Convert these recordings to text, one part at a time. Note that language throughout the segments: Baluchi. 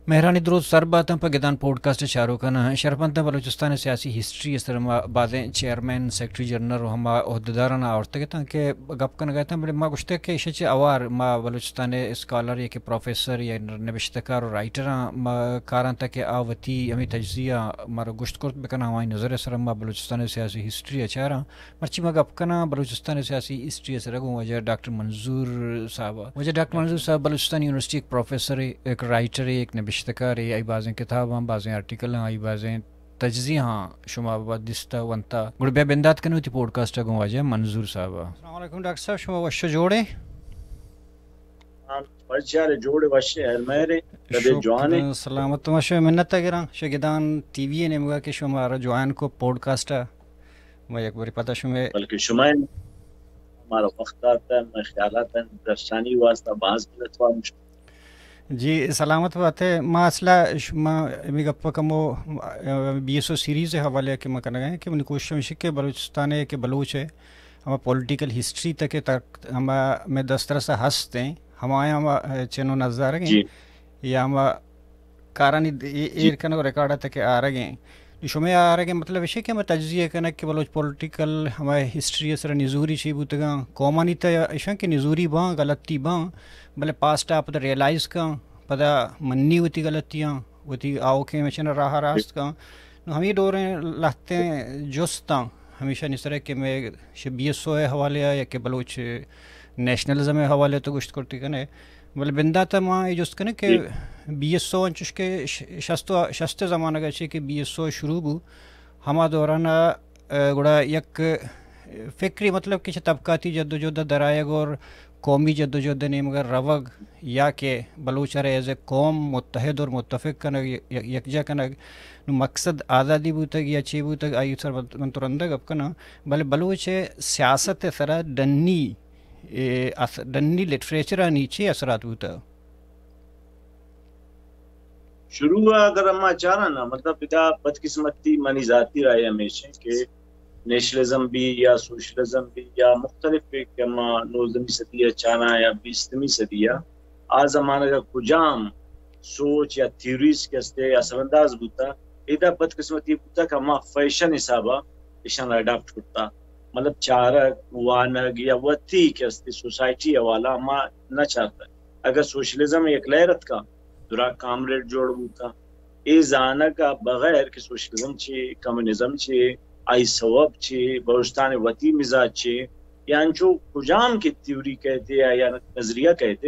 مہرانی درود سر باتاں پہ گدان پوڈکاسٹ ءِ چاروکاناں۔ شرپمنداں، بلوچستان ءِ سیاسی ہسٹری ءِ سر ءَ ما بازیں چیئرمین، سیکرٹری جنرل ءُ ہما عہدیداراں آورتگ اتاں کہ گپ کنگ ءَ اتاں، بلے ما گوشتگ کہ ایشی ءَ چہ ہوار ما بلوچستان ءِ اسکالر یا کہ پروفیسر یا نبشتہ کار ءُ رائٹراں ما کاراں تاکہ آ وتی ہمے تجزیہ ءَ مارا گوشت کرت بکناں، ہمائی نظر ءِ سر ءَ ما بلوچستان ءِ سیاسی ہسٹری ءَ چاراں۔ مرچی ما گپ کناں بلوچستان ءِ سیاسی ہسٹری ءِ سر ءَ گوں واجہ ڈاکٹر منظور صاحب ءَ۔ واجہ ڈاکٹر منظور صاحب بلوچستان یونیورسٹی ءِ یک پروفیسرے، یک رائٹرے، یک نبشتہ کارے، آئی بازیں کتاباں، بازیں آرٹیکلاں، آئی بازیں تجزیہاں شما وت دیستہ ونتہ۔ گڑا بیا بندات کنیں وتی پوڈکاسٹ ءَ گوں واجہ منظور صاحب ءَ۔ السلام علیکم ڈاکٹر صاحب، شما وش ءُ جوڑ ئے؟ ہاں، وش چارے، جوڑ ئے، وش ئے، ہیر مہر ئے، تبے شکر، جوان ئے۔ سلامت، ما شمئے منت ءَ گراں، شمئے گدان ٹی وی ءِ نیمگ ءَ کہ شما مارا جوائن کو پوڈکاسٹ ءَ۔ ما یک بری پدا شمئے بلکہ شما ہمارا وقت داتہ، مئے خیالات درشانی واسطہ باز منتوار۔ جی، سلامت بات ئے۔ ما اصلا شما ہمے گپ ءَ کمو، آ، بی ایس او سیریز ءِ حوالے ءَ کہ ما کنگ ءَ ایں کہ منی کوشش ہمیش کہ بلوچستان ءِ کہ بلوچ ءِ ہما پولیٹیکل ہسٹری تک ءَ تک ہما مئے دسترس ءَ ہست ایں، ہمایاں ہما، آ، چنو نزارگ ایں جی۔ یا ہما کارانی د-، اے-، جی۔ ایر کنگ ءُ ریکارڈ ءَ تک ءَ آرگ ایں۔ نوں شمئے آرگ ءِ مطلب ایش کہ ہما تجزیہ کنگ کہ بلوچ پولیٹیکل ہما ہسٹری ءِ سر ءَ نزوری چی بوتگاں، قومانی تہ ءَ ایشاں کہ نزوری باں، غلطی باں، بلے پاسٹ ءَ پدا ریئلائز کن، پدا منی وتی غلطیاں، وتی آؤکیں مچن ءَ راہ ءَ راست کن۔ نوں ہمے ڈوریں لہتیں جستاں ہمیشانی سر ءَ کہ مئے شہ بی ایس او ءِ حوالے ءَ یا کہ بلوچ نیشنلزم ءِ حوالے ءَ تو گوشت کرتی کنے، بلے بندات ءَ ما اے جست کنیں کہ جی۔ بی ایس او انچوش کہ ش-، شست و، شست ءِ زمانگ ءَ چہ کہ بی ایس او شروع بو، ہما دوران ءَ، آ، گڑا یک فکری مطلب کہ چہ طبقاتی جدوجہد ءَ درآیگ اور قومی جدوجہد ءِ نیمگ ءَ روگ یا کہ بلوچ ءَ را ایز اے قوم متحد اور متفق کنگ، ی-، ی-، یکجا کنگ، نوں مقصد آزادی بوتگ یا چے بوتگ، آئی سر من، من تو رندا گپ کناں، بلے بلوچ ءِ سیاست ءِ سرا ڈنی، اے، اث-، ڈنی لٹریچرانی چے اثرات بوتگ؟ شروع ءَ اگر ما چاراں نا، مطلب، ادا بدقسمتی منی ذاتی رائے ہمیش ایں کہ نیشنلزم بی یا سوشلزم بی یا مختلف کہ ما نوزدہمی صدی ءَ چاراں یا بیستمی صدی ءَ، آ زمانگ ءَ کجام سوچ یا تھیوریز کہ استے اثر انداز بوتا، ادا بدقسمتی بوتا کہ ہما فیشن حساب ءَ ایشان اڈاپٹ کرتا۔ مطلب، چارگ، وانگ یا وتی کہ استے سوسائٹی حوالہ ما نہ چارتا۔ اگر سوشلزم یک لہر اتکا، درا کامریڈ جوڑ بوتا۔ اے زانگ ءَ بغیر کہ سوشلزم چے، کمیونزم چے، آئی سوب چے، بلوچستان ءِ وتی مزاج چے، یا انچو کجام کہ تھیوری کئیت یا، یا نظریہ کئیت،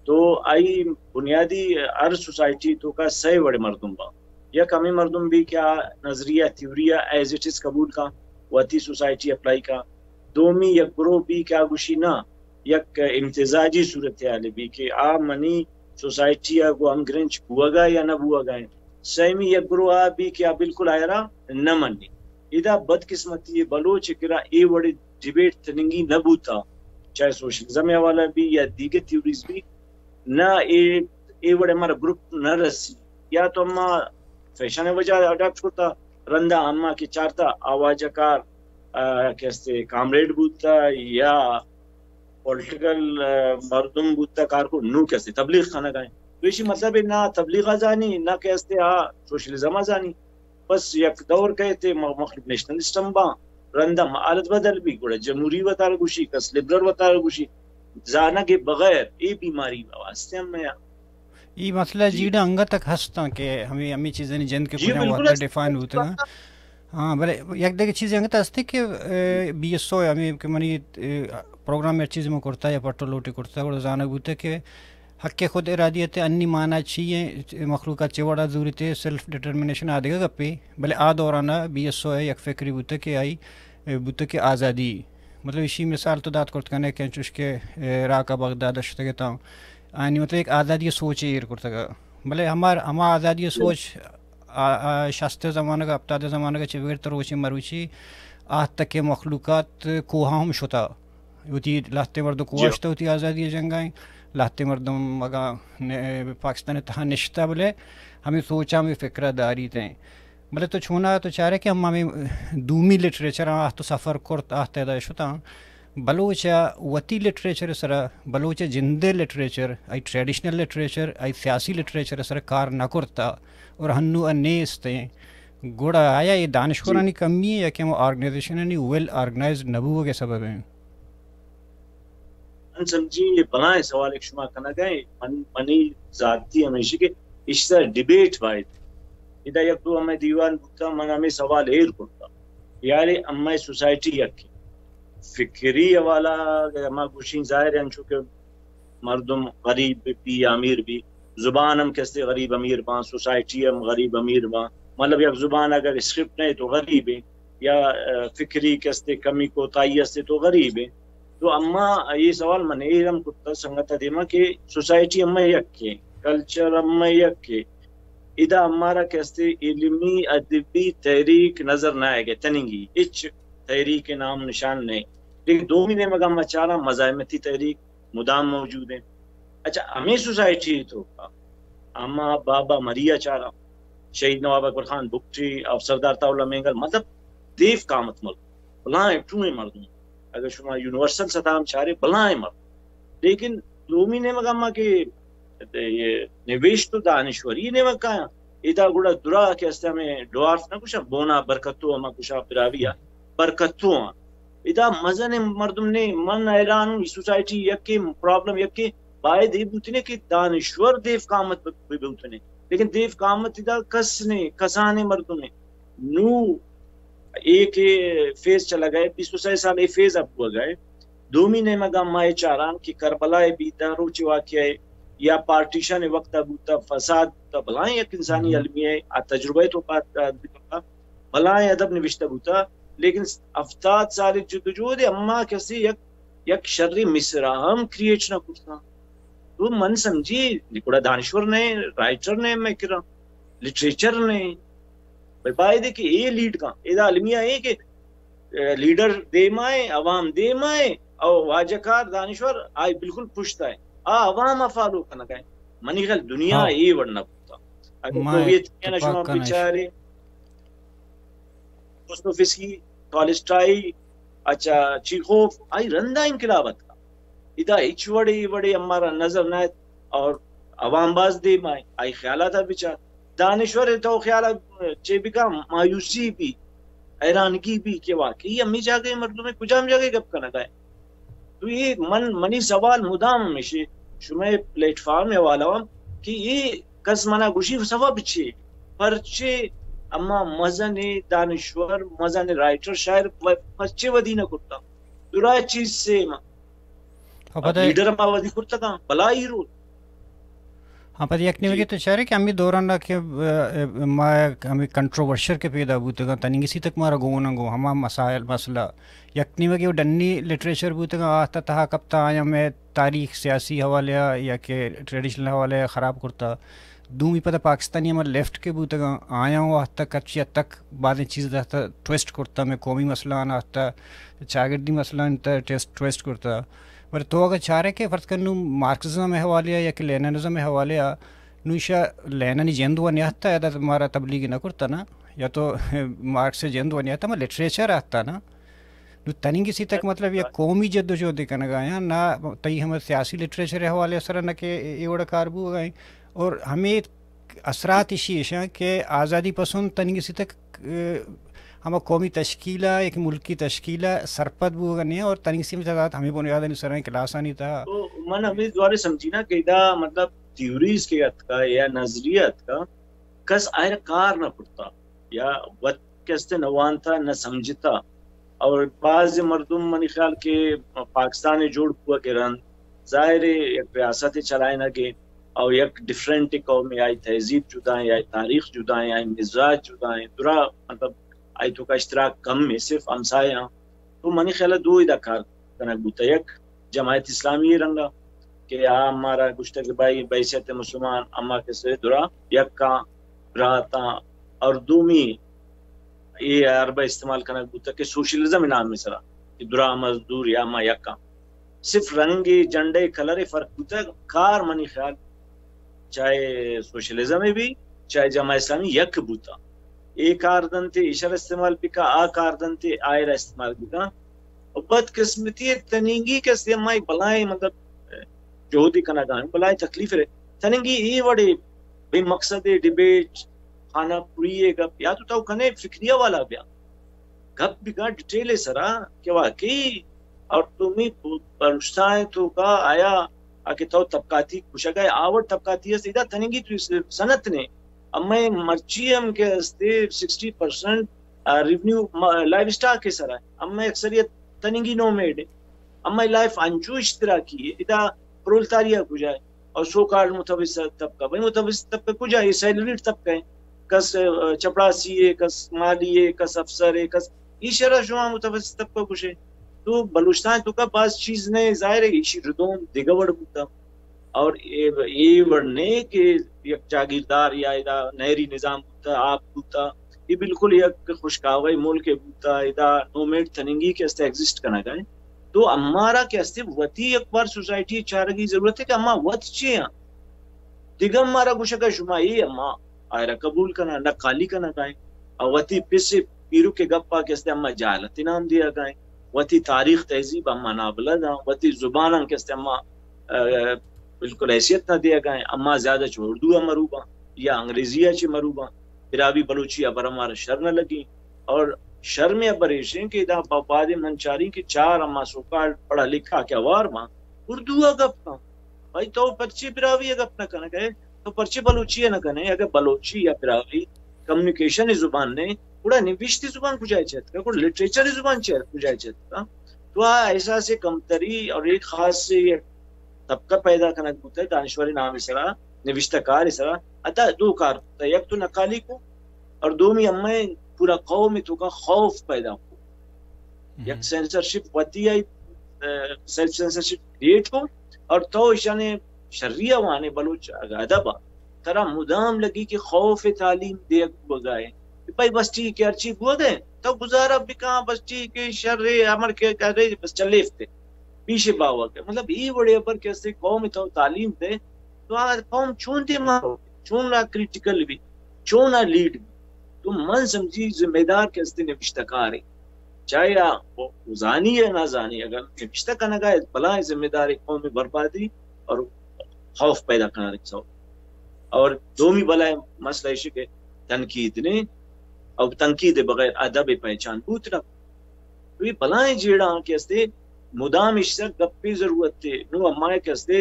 تو آئی بنیادی ہر سوسائٹی توکا سئے وڑیں مردم باں۔ یک ہمے مردم بی کہ آ نظریہ، تھیوری ءَ ایز اٹ از قبول کن، وتی سوسائٹی اپلائی کن۔ دومی یک گروہ بی کہ آ گوشی نہ، یک امتزاجی صورتحالے بی کہ آ منی سوسائٹی ءَ گوں ہمگرنچ بوگ ءَ یا نہ بوگ ءَ انت۔ سیمی یک گروہ آ بی کہ آ بالکل آئرا نہ منی۔ ادا بدقسمتی ءَ بلوچ ءِ کرا اے وڑیں ڈیبیٹ تننگی نہ بوتا، چاہے سوشلزم ءِ حوالہ بی یا دیگر تھیوریز بی، نہ اے، اے وڑیں ہمارا گروپ نہ رسی۔ یا تو ہما فیشن ءِ وجہ اڈاپٹ کرتا، رندا ہما کہ چارتا آ واجہ کار، آ، کہ استے کامریڈ بوتا یا پولیٹیکل، آ، مردم بوتا، کارکن نوں کہ استے تبلیغ کنگا ایں۔ تو ایشی مطلب ہے نہ تبلیغ ءَ زانی، نہ کہ استے آ سوشلزم ءَ زانی۔ بس یک دور کئیت ءُ م-، مخلوق نیشنلسٹ ہم باں، رندا ہم حالت بدل بی، گڑا جمہوری وتارا گوشی، کس لبرل وتارا گوشی، زانگ ءِ بغیر اے بیماری واسطے ہم یا۔ اے مسئلہ جی۔ جیڑہ انگت تک ہستاں کہ ہمیں، ہمیں چیزانی جند کہ جی، کجام بالکل وقت ہست۔ ڈیفائن بوتگاں۔ ہاں، بلے یک دگہ چیزے انگت ہستے کہ، اے، بی ایس او ہمیں کہ منی، اے، پروگرام ہر چیز میں کرتا یا پٹو لوٹی کرتا، گڑا زانگ بوتا کہ حق خود ارادیت ءِ انی معنی چی ایں؟ مخلوق ءَ چے وڑا زوریت؟ سیلف ڈٹرمنیشن آ دگہ گپے، بلے آ دوران ءَ بی ایس او ءِ یک فکرے بوتگ کہ آئی بوتگ کہ آزادی، مطلب، ایشی مثال تو دات کرت کنے کہ انچوش کہ عراق ءَ بغداد ءَ شتگ اتاں، آیانی مطلب یک آزادی ءِ سوچے ایر کرتگ۔ بلے ہما، ہما آزادی ءِ سوچ آ، آ، شست ءِ زمانگ ءَ، ہپتاد ءِ زمانگ ءَ چہ بگر تا روچے مروچی آ تک کہ مخلوقات کوہاں ہم شتا۔ وتی لہتے مردم جی۔ کوشتہ وتی آزادی جنگا ایں، لہتے مردم اگاں نے-، پاکستان تہا نشتہ بلے ہمیں سوچا ہمیں فکرہ داریت ایں۔ بلے تو چونا تو چارے کہ ہم ہمیں دومی لٹریچر آ تو سفر کرت، آ تیدا شتاں۔ بلوچ ءَ وتی لٹریچر ءِ سرا، بلوچ ءِ جند ءِ لٹریچر، آئی ٹریڈیشنل لٹریچر، آئی سیاسی لٹریچر ءِ سرا کار نہ کرتا اور ہنو ءَ نیست ایں۔ گڑا آیا اے دانشورانی کمی ایں یا کہ ہما آرگنائزیشنانی ویل آرگنائزڈ نہ بوگ ءِ سبب ایں؟ من سمجھی اے بلاہیں سوالے کہ شما کنگ ءَ ایں۔ من، منی ذاتی ہمیشی کہ ایشی سرا ڈیبیٹ باید۔ ادا یک دو ہمے دیوان بوتا، من ہمے سوال ایر کرتا۔ یارے ہمے سوسائٹی یکے۔ فکری حوالہ اگر ما گوشیں، ظاہر ہے انچو کہ مردم غریب بی یا امیر بی، زبان ہم کسے غریب امیر باں، سوسائٹی ہم غریب امیر باں۔ مطلب یک زبان اگر اسکرپٹ نہیں تو غریب ہے، یا، آ، فکری کسے کمی کوتاہی ہستے تو غریب ہے۔ تو اما یہ سوال من ایر ہم کرتا سنگت دیما کہ سوسائٹی اما یک ہے، کلچر اما یک ہے۔ ادا ہمارا کسے علمی ادبی تحریک نظر نہ آئے گے، تننگی ہچ تحریک نام نشان نہیں۔ لیکن دومی نیمگا ما چاراں مزاحمتی تحریک مدام موجود ہیں۔ اچھا، ہمیں سوسائٹی تو اما بابا مریا چاراں، شہید نواب اکبر خان بگٹی اور سردار عطاء اللہ مینگل، مطلب دیو قامت مردم، بلائیں ٹوئیں مردم۔ اگر شما یونیورسل سطح ہم چارے، بلائیں مردم۔ لیکن دومی نیمگا ما کہ یہ نوشت و دانشوری نیمگ کایاں، ادا گڑا درا کہ است ہمیں ڈوارف نہ کشا، بونا برکتو ہما کشا براویا برکتو ہاں۔ ادا مزن مردم نے، من حیران ہوں، سوسائٹی یکے پرابلم یکے باید اے بوتنے کہ دانشور دیو قامت بہ، بہ بوتنے۔ لیکن دیو قامت ادا کس نے، کسانے مردم نے۔ نو اے کہ فیز چلا گئے، بیست و سہ سال اے فیز اب ہوا گئے۔ دومی نیمگا ما اے چاران کہ کربلا اے بی دہ روچ واقعہ اے یا پارٹیشن وقت بوتا، فساد بوتا، بلائیں یک انسانی المیہ اے، آ تجربہ تو پات بلائیں ادب نوشتہ بوتا، لیکن ہفتاد سال جدوجہد اما کسی یک، یک شری مصرع ہم کریٹ نہ کرتا۔ تو من سمجھی، گڑا دانشور نے، رائٹر نے، میں کرا لٹریچر نے، بھئی باید کہ اے لیڈ کن۔ ادا المیہ اے کہ، اے، لیڈر دیما اے، عوام دیما اے، او واجہ کار دانشور آئی بالکل پشت اے۔ آ عوام فالو کنگا اے۔ منی خیال دنیا ہاں۔ اے وڑ نہ بوتا۔ اگر ما سوویت یونین شما اتفاق کنش۔ بچارے، دوستوفسکی، تالسٹائی، اچھا، چیخوف، آئی رندا انقلاب اتکا۔ ادا ہچ وڑے، وڑے ہمارا نظر نہ ات اور عوام باز دیما اے، آئی خیالات بچار۔ دانشور تو خیال چے بکا، مایوسی بی، حیرانگی بی کہ واقعی ہمیں جاگہ مردم کجام جاگہ گپ کنگا اے۔ تو یہ من، منی سوال مدام ہمیشہ شمئے پلیٹ فارم حوالہ ہم کہ یہ کس منا گوشی سبب چے؟ پرچے اما مزن دانشور، مزن رائٹر، شاعر پ-، پرچے ودی نہ کرتا؟ درا چیز سے ما، اب پدا لیڈر ما ودی کرتا تھا، بلا ہیرو۔ ہاں، پدا یک نیمگے تو چارے کہ ہمیں دوران کہ، اہ، ما ہمیں کنٹروورشل کے پیدا بوتگا، تننگسی تک مارا گون گو ہما مسائل، مسئلہ یک نیمگے وہ ڈنی لٹریچر بوتگا، آتا تہا کپتا آیا میں تاریخ، سیاسی حوالے آ یا کہ ٹریڈیشنل حوالے آ خراب کرتا۔ دومی پدا پاکستانی ہما لیفٹ کے بوتگا، آیا وہ آتا کچی تک بعضیں چیز داتا ٹویسٹ کرتا، میں قومی مسئلہ آنا آتا، چاگردی مسئلہ آن تا ٹیسٹ، ٹویسٹ کرتا۔ بلے تو اگر چارے کہ فرض کن نوں مارکسزم حوالے آ یا کہ لیننزم حوالے آ، نوں ایشا لیننی جند و نیاتا ادا مارا تبلیغ نہ کرتا نا، یا تو مارکس جند و نیاتا ما لٹریچر آتا نا۔ نو تننگسی تک مطلب یک قومی جد و جہد کنگا یا نا، تئی ہم سیاسی لٹریچر حوالے سر نہ کہ اے وڑ کار بوگا ایں۔ اور ہمیں اثرات اشی ایشاں کہ آزادی پسند تننگسی تک، اہ، ہما قومی تشکیل ء، یک ملکی تشکیل ء سرپد بوگ ء نہ اور تننگسی ہمے تحت ہمے بنیادانی سر ء کلاسانی تہا۔ تو من ہمے دوارے سمجھینا کہ ادا مطلب تھیوریز کہ اتکا یا نظریہ اتکا، کس آئرا کار نہ کرتا یا وت کس تے نہ وانتا، نہ سمجھتا۔ اور بعض مردم منی خیال کہ پاکستان جوڑ بوگ ء رند ظاہر ہے یک ریاست چلائینگ ء اور یک ڈفرنٹ قوم ہے، آئی تہذیب جدا ہے، آئی تاریخ جدا ہے، آئی مزاج جدا ہے، درا مطلب آئی توکا اشتراک کم ہے، صرف ہمسائے ہاں۔ تو منی خیال ہے دو ادا کار کنگ بوتا، یک جماعت اسلامی رنگا کہ آ مارا گوشتا کہ بھائی بحیثیت مسلمان اما کسے درا یکاں براتاں، اور دومی اے حربہ استعمال کنگ بوتا کہ سوشلزم نام سرا کہ درا مزدور یا ما یکاں، صرف رنگ جھنڈے کلر فرق بوتا، کار منی خیال چاہے سوشلزم بھی چاہے جماعت اسلامی یک بوتا۔ اے کار دنتے ایشر استعمال بکا، آ کار دنتے آئرا استعمال بکا۔ بدقسمتی ء تنیگی کہ است، ما یک بلائیں، مطلب، جہدی کنگ ء آں، بلائیں تکلیف ء۔ تنیگی اے وڑے بے مقصد ڈبیٹ، خانہ پوری ء گپ، یا تو تو کنے فکریہ والا بیا گپ بکن ڈیٹیل ء سرا کہ واقعی اور تمی بلوچستان ء توکا آیا آ کہ تو طبقاتی کشگ ء، آ وڑ طبقاتی است، ادا تنیگی تو صنعت نے، اما مرچی ہم کہ استے sixty percent revenue live stock ء سرا، اما اکثریت تنیگی نومیڈ ہے، اما لائف انچو اشتراکی ہے، ادا پرولتاریا کجا ہے اور سو کالڈ متوسط طبقہ، بھائی متوسط طبقہ کجا ہے؟ سیلریڈ طبقہ ہے، کس آ، چپڑاسی ہے، کس مالی ہے، کس افسر ہے، کس ایشرا شما متوسط طبقہ کشے۔ تو بلوچستان تو کا باز چیز نہیں، ظاہر ہے ایشی ردوم دیگہ وڑ بوتا۔ اور اے، اے وڑ نے کہ یک جاگیردار یا ادا نہری نظام بوتا، آپ بوتا، اے بالکل یک خشکاوئی ملک بوتا، ادا نومیڈ تننگی کہ استے ایگزسٹ کنگا ہے۔ تو ہمارا کہ استے وتی یک بار سوسائٹی چارگی ضرورت ہے کہ ہما وت چے ہیں۔ دگہ ہمارا گوشگا شما اے ہما آئرا قبول کنا، نقالی کنگا ہے۔ اور وتی پس پیرو کے گپا کہ استے ہما جہالت نام دیا گا ہے۔ وتی تاریخ تہذیب ہما نابلد ہیں، وتی زبان کہ استے ہما آ، بالکل حیثیت نہ دیگ ء، اما زیادہ چہ اردو ء مروباں یا انگریزی ء چہ مروباں، براہوئی بلوچی ء بر ہمارا شر نہ لگی۔ اور شر میں ابر ایشیں کہ ادا با-، بعد من چاری کہ چار اما سوکال پڑھا لکھا کہ اوار باں، اردو ء گپ کن۔ بھائی تو پرچے براہوئی ء گپ نہ کنگ ء، تو پرچے بلوچی ء نہ کنے؟ اگر بلوچی یا براہوئی کمیونیکیشن زبان نے، گڑا نوشتی زبان کجا چہ اتکا؟ گڑا لٹریچر زبان چہ کجا چہ اتکا؟ تو آ احساس کمتری اور ایک خاص طبقہ پیدا کنگ بوتا ہے، دانشور نام سرا، نوشتہ کار سرا، ادا دو کار بوتا ہے، یک تو نقالی کو اور دومی ہمیں پورا قوم تو کا خوف پیدا کو۔ یک سینسرشپ وتی آئی، آ، سیلف سینسرشپ کریٹ کو اور تو اشانے شریعہ وانے بلوچ ادب آ ترا مدام لگی کہ خوف تعلیم دیگ بوگا ہے۔ بھائی بس ٹھیک ہے، ہرچی بوگ ہے، تو گزارا بکاں، بس ٹھیک ہے، شر ہے، امر کے کرے، بس چلیفتے۔ پیش باوگ ہے۔ مطلب، ای وڑے پر کہ اسے قوم تو تعلیم دے، تو آ قوم چون دے مارو، چون آ کریٹیکل بھی، چون آ لیڈ بھی۔ تو من سمجھی ذمہ دار کہ استے نوشتہ کار ہے۔ چاہے آ زانی یا نہ زانی، اگر نوشتہ کنگا ہے، بلائیں ذمہ دار ہے قوم بربادی اور خوف پیدا کنگ سو۔ اور دومی بلائیں مسئلہ ایشی کہ تنقید نے، اور تنقید بغیر ادب پہچان بوت نہ۔ تو یہ بلائیں جیڑا کہ استے مدام ایشی سر گپی ضرورت ہے۔ نو ہمائے کہ استے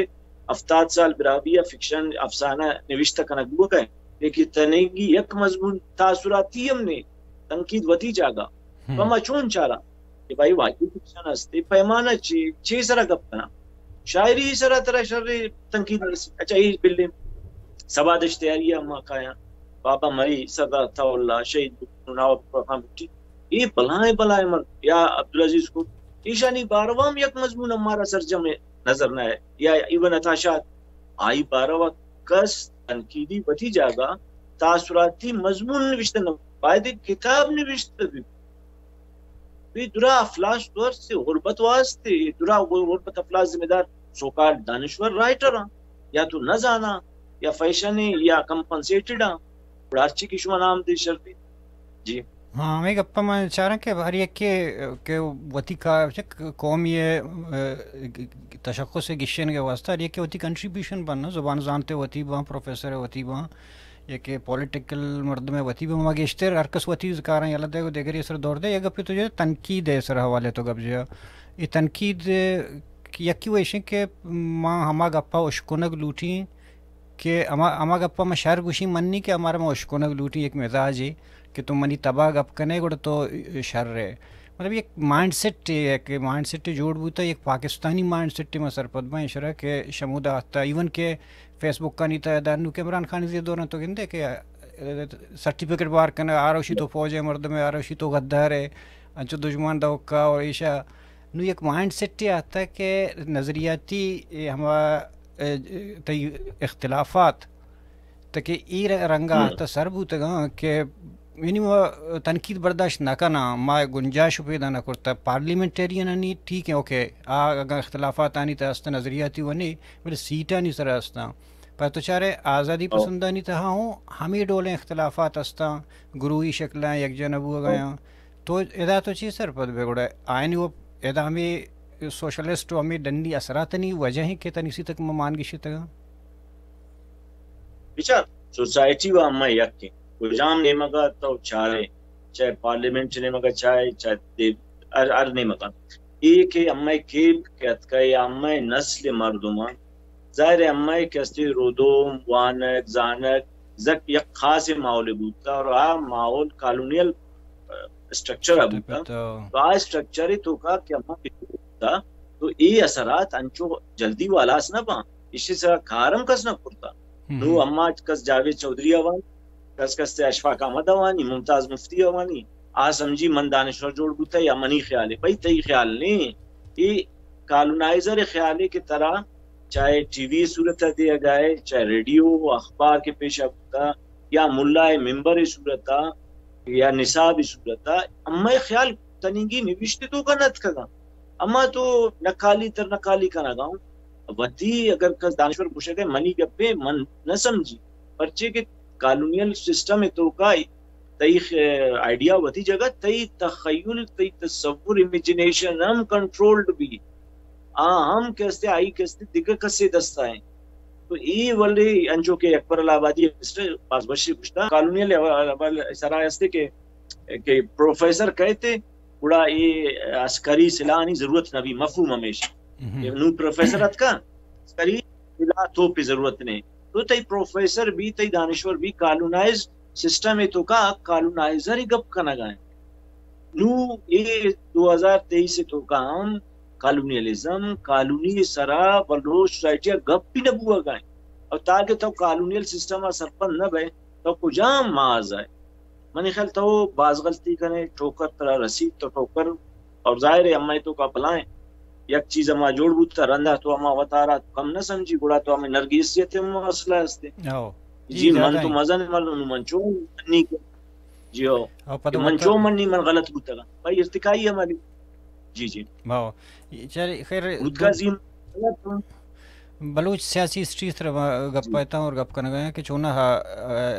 ہفتاد سال براہوئی فکشن افسانہ نوشتہ کنگ بوگ ہے، لیکن تنیگی یک مضمون تاثراتی ہم نے، تنقید وتی جاگہ۔ تو ہما چون چارا کہ بھائی واجب نقصان ہستے، پیمانہ چی، چی سرا گپ کنا؟ شاعری سرا ترا شر تنقید نرسی۔ اچھا، یہ بلے سبا دشتیاری ہم کایا، بابا مری سردار عطا اللہ، شہید نواب خان بگٹی، یہ بلائیں بلائیں مرد، یا عبدالعزیز کو، ایشانی باروا ہم یک مضمون ہمارا سرجم نظر نہ ہے، یا ایون عطا شاد، آئی باروا کس تنقیدی وتی جاگہ تاثراتی مضمون نوشتہ نہ، باید کتاب نوشتہ بھی۔ بھی درا افلاس تو ہر سے غربت واسطے، درا غربت افلاس ذمہ دار سوکال دانشور رائٹر ہاں، یا تو نہ زانا، یا فیشن ہے، یا کمپنسیٹڈ ہاں، گڑا ہرچی کہ شما نام دے شر دے۔ جی۔ ہاں، ہمے گپ ء من چاراں کہ ہر یکے کہ وتی کا-، چک قومی ء، ء، تشخص ء گیشینگ ء واستہ ہر یکے وتی کنٹریبیوشن بناں، زبان زانت ء وتی باں، پروفیسر ء وتی باں، یا کہ پولیٹیکل مردم ء وتی باں، ما گیشتر ہر کس وتی کاراں یلہ دے ء دگری سر دور دے۔ یک گپے تو جو تنقید ء سر حوالے تو گپ جا، اے تنقید یکی و ایشیں کہ ما ہما گپ ء اشکنگ لوٹیں کہ ہما، ہما گپ ء ما شر گوشیں منی کہ ہمارا ما اشکنگ لوٹیں یک مزاجے کہ تو منی تبا گپ کنے گڑا تو شر ئے۔ مطلب یک مائنڈ سیٹ ئے، یک مائنڈ سیٹ جوڑ بوتا، یک پاکستانی مائنڈ سیٹ ما سرپد باں اشرا کہ شمودا آتا، ایون کہ فیس بک آنی تا دانو کہ عمران خان زی دوران تو گندے کہ سرٹیفکیٹ بار کنے، آروشی تو فوج ئے مردم ئے، آروشی تو غدار ئے، انچو دشمن دا حقا اور ایشا نو یک مائنڈ سیٹے آتہ کہ نظریاتی اے ہما، اے، تئی اختلافات تہ کہ اے ر-، رنگا آتہ سر بوتگاں کہ یعنی ما تنقید برداشت نہ کناں، ما گنجائش پیدا نہ کرتہ۔ پارلیمنٹیرینانی ٹھیک ہے، اوکے، آ اگاں اختلافات آنی تہ است نظریاتی و نے، بلے سیٹانی سر استاں۔ پر تو چارے آزادی پسندانی تہا ہوں ہمے ڈولیں اختلافات استاں، گروہی شکلاں یکجا نہ بوگایاں۔ تو ادا تو چی سرپد بے گڑا؟ آئین و ادا ہمے سوشلسٹ و ہمے ڈنی اثراتانی وجہ ہیں کہ تنی سی تک ما مان گشتگاں۔ بچار، سوسائٹی و ہمہ یک ہیں۔ کجام نیمگا تو چارے، چاہے پارلیمنٹ نیمگا چاہے، چاہے دے-، ہر، ہر نیمگا۔ اے کہ ہمہ کیپ کہ اتکا یا ہمہ نسل مردمان، ظاہر ہے ہمہ کہ استے رودوم، وانگ، زانگ، زک یک خاص ماحول بوتا اور آ ماحول کالونیل، آ، اسٹرکچر بوتا۔ تو آ اسٹرکچر تو کا کہ ہمہ بوتا، تو اے اثرات انچو جلدی والاس نہ باں، اشی سرا کارم کس نہ کرتا۔ نو ہما کس جاوید چوہدری آوان، کس کس تے اشفاق احمد آوانی، ممتاز مفتی آوانی، آ سمجھی من دانشور جوڑ بوتا یا منی خیال ہے۔ بھئی تئی خیال نہیں، اے کالونائزر خیال ہے کہ ترا چاہے ٹی وی صورت دیگا ہے، چاہے ریڈیو و اخبار کے پیش بوتا، یا ملا ممبر صورتا، یا نصاب صورتا، ہمے خیال تنیگی نوشتے توکا نتکگا۔ اما تو نقالی تر نقالی کنگا ہوں۔ وتی اگر کس دانشور گوشگ ہے منی گپے من نہ سمجھی، پرچے کہ کالونیل سسٹم توکا تئی خ-، آئیڈیا وتی جگہ، تئی تخیل، تئی تصور، امیجنیشن ہم کنٹرولڈ بی۔ آ ہم کہ استے، آئی کہ استے دگہ کسے دستا ہیں۔ تو ای ولے انچو کہ اکبر اللہ آبادی مسٹر باز وشی گوشتا، کالونیل اول سرا استے کہ، کہ پروفیسر کہتے، گڑا اے عسکری سلاحانی ضرورت نہ بی، مفہوم ہمیش۔ کہ نو پروفیسر اتکا، عسکری سلاح توپی ضرورت نہیں۔ تو تئی پروفیسر بی، تئی دانشور بی، کالونائز سسٹم توکا کالونائزر گپ کنگا ہیں۔ نو اے دو ہزار تئیس توکا ہم کالونیلزم، کالونی سرا بلوچ سوسائٹی گپ بھی نہ بوگا ہیں۔ اور تاکہ تو کالونیل سسٹم سرپند نہ بے، تو کجام ماز ہے؟ منی خیال تو باز غلطی کنے، ٹھوکر ترا رسید تو ٹھوکر، اور ظاہر ہے ہمے توکا بلائیں یک چیز ہما جوڑ بوتا، رندا تو ہما وتارا کم نہ سمجھی، گڑا تو ہمیں نرگیسیت مسئلہ ہستے۔ جی، من تو مزن مردم نو من چون منی کہ، جی ہو، کہ من چون منی من غلط بوتگا۔ بھائی ارتقائی ہماری۔ جی، جی۔ واہ۔ چل، خیر، بلوچ سیاسی ہسٹری سر گپ پائتا اور گپ کنگا کہ چونا ہا،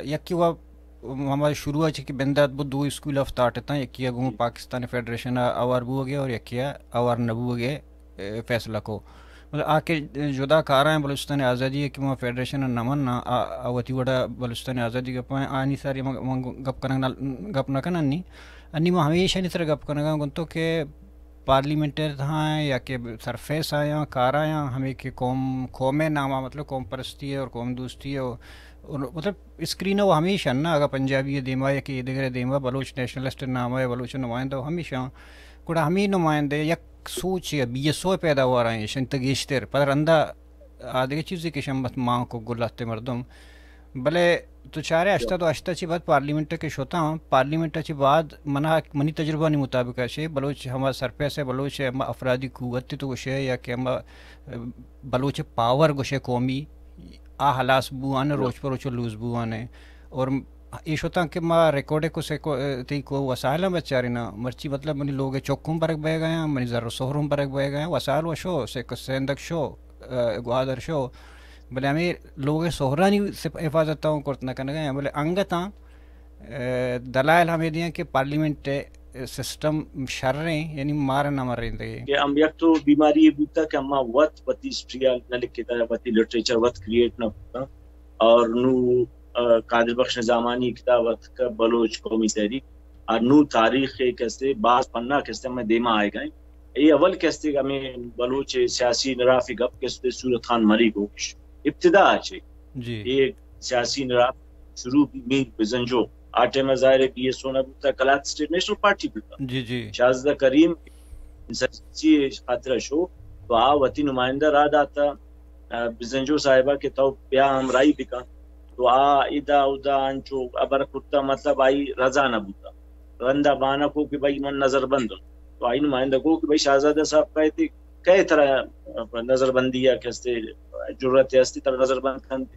یکی وا ہمارے شروع چی کہ بندات بو دو اسکول آف تھاٹ تاں، یکی گوں پاکستان فیڈریشن آوار بوگے اور یکی آوار نہ بوگے، فیصلہ کو۔ مطلب آ کہ جدا کاراں بلوچستان آزادی کہ ما فیڈریشن نہ مننا، آ، آ وتی وڑا بلوچستان آزادی گپاں، آنی ساری من گپ کنگ نہ، گپ نہ کنن نی۔ انی ما ہمیشہ نی سر گپ کنگا گنتو کہ پارلیمنٹ تھا یا کہ سرفیس آیا، کار آیا، ہمیں کہ قوم، قوم نامہ مطلب قوم پرستی ہے اور قوم دوستی ہے اور، اور مطلب اسکرین وہ ہمیشہ نا، اگر پنجابی دیما یا کہ دیگر دیما بلوچ نیشنلسٹ نامہ ہے، بلوچ نمائندہ ہمیشہ، گڑا ہمیں نمائندے یک سوچ یا بی ایس او پیداوار آئیں، شنت گیشتر، پدا رندا آ دگہ چیزے کہ شمت مان کو گلات مردم۔ بلے تو چارے ہشتاد و ہشت چی بعد پارلیمنٹ کے شتاں، پارلیمنٹ چی بعد منا، منی تجربہ نی مطابق ہے بلوچ ہما سرپیس ہے، بلوچ ہے ہما افرادی قوت تو گوشے یا کہ ہما بلوچ پاور گوشے قومی، آ ہلاس بوان، روچ پر روچ لوز بوان ہے۔ اور اے شتاں کہ ما ریکارڈ کو سے کو، تئی کو وسائل ہم بچارینا، مرچی مطلب منی لوگ چوکوں برگ بہ گیا، منی زر و سہروں برگ بہ گیا، وسائل و شو، سے کو سیندک شو، گوادر شو، بلے ہمیں لوگ سہرانی حفاظت تاں کرت نہ کنگا ہیں، بلے انگتاں دلائل ہمیں دیاں کہ پارلیمنٹ سسٹم شریں، یعنی مار نہ مریں دے۔ کہ ہم یک تو بیماری یہ بوتا کہ ہما وت وتی ہسٹری نہ لکھتا، وتی لٹریچر وت کریئیٹ نہ کرتا۔ اور نو، آ، قادر بخش نظامانی کتاب اتکا بلوچ قومی تحریک، اور نو تاریخ کے کسے باز پنہ کسے میں دیما آئے گئے۔ اے اول کسے ہمیں بلوچ سیاسی نرافی گپ کسے صورت خان مری گوش ابتدا چے۔ جی۔ اے سیاسی نراف شروع بھی میر بزنجو۔ آ ٹائم ظاہر ہے بی ایس او نہ بوتا، کلات اسٹیٹ نیشنل پارٹی بوتا۔ جی، جی۔ شاہزادہ کریم انسرجنسی خاطرہ شو، تو آ وتی نمائندہ را داتا، آ، بزنجو صاحبہ کہ تو بیا ہمراہی بکن۔ تو آ ادا ادا انچو ابر کرتا، مطلب آئی رضا نہ بوتا۔ رندا بانہ کو کہ بھائی من نظر بند ہوں۔ تو آئی نمائندہ کو کہ بھائی شاہزادہ صاحب کہتے کئے ترا نظر بندی یا کہ استے جرأت استی ترا نظر بند کنت؟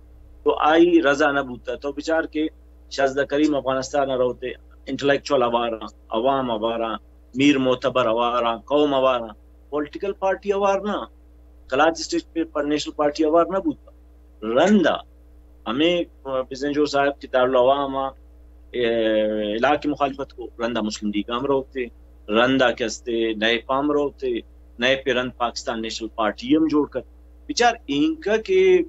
تو آئی رضا نہ بوتا۔ تو بچار کہ شاہزادہ کریم افغانستان روتے، انٹلیکچوئل آوارا، عوام آوارا، میر معتبر آوارا، قوم آوارا، پولیٹیکل پارٹی آوار نہ، کلات اسٹیٹ پہ پر نیشنل پارٹی آوار نہ بوتا۔ رندا ہمیں بزنجو صاحب کہ دارالعوام آ، اے، علاقے مخالفت کو، رندا مسلم لیگ ہم روتے۔ رند ءَ کہ استے نیپ ءَ ہم روت، نیپ ءِ رند پاکستان نیشنل پارٹی ہم جوڑ کت۔ بچار اینکا کہ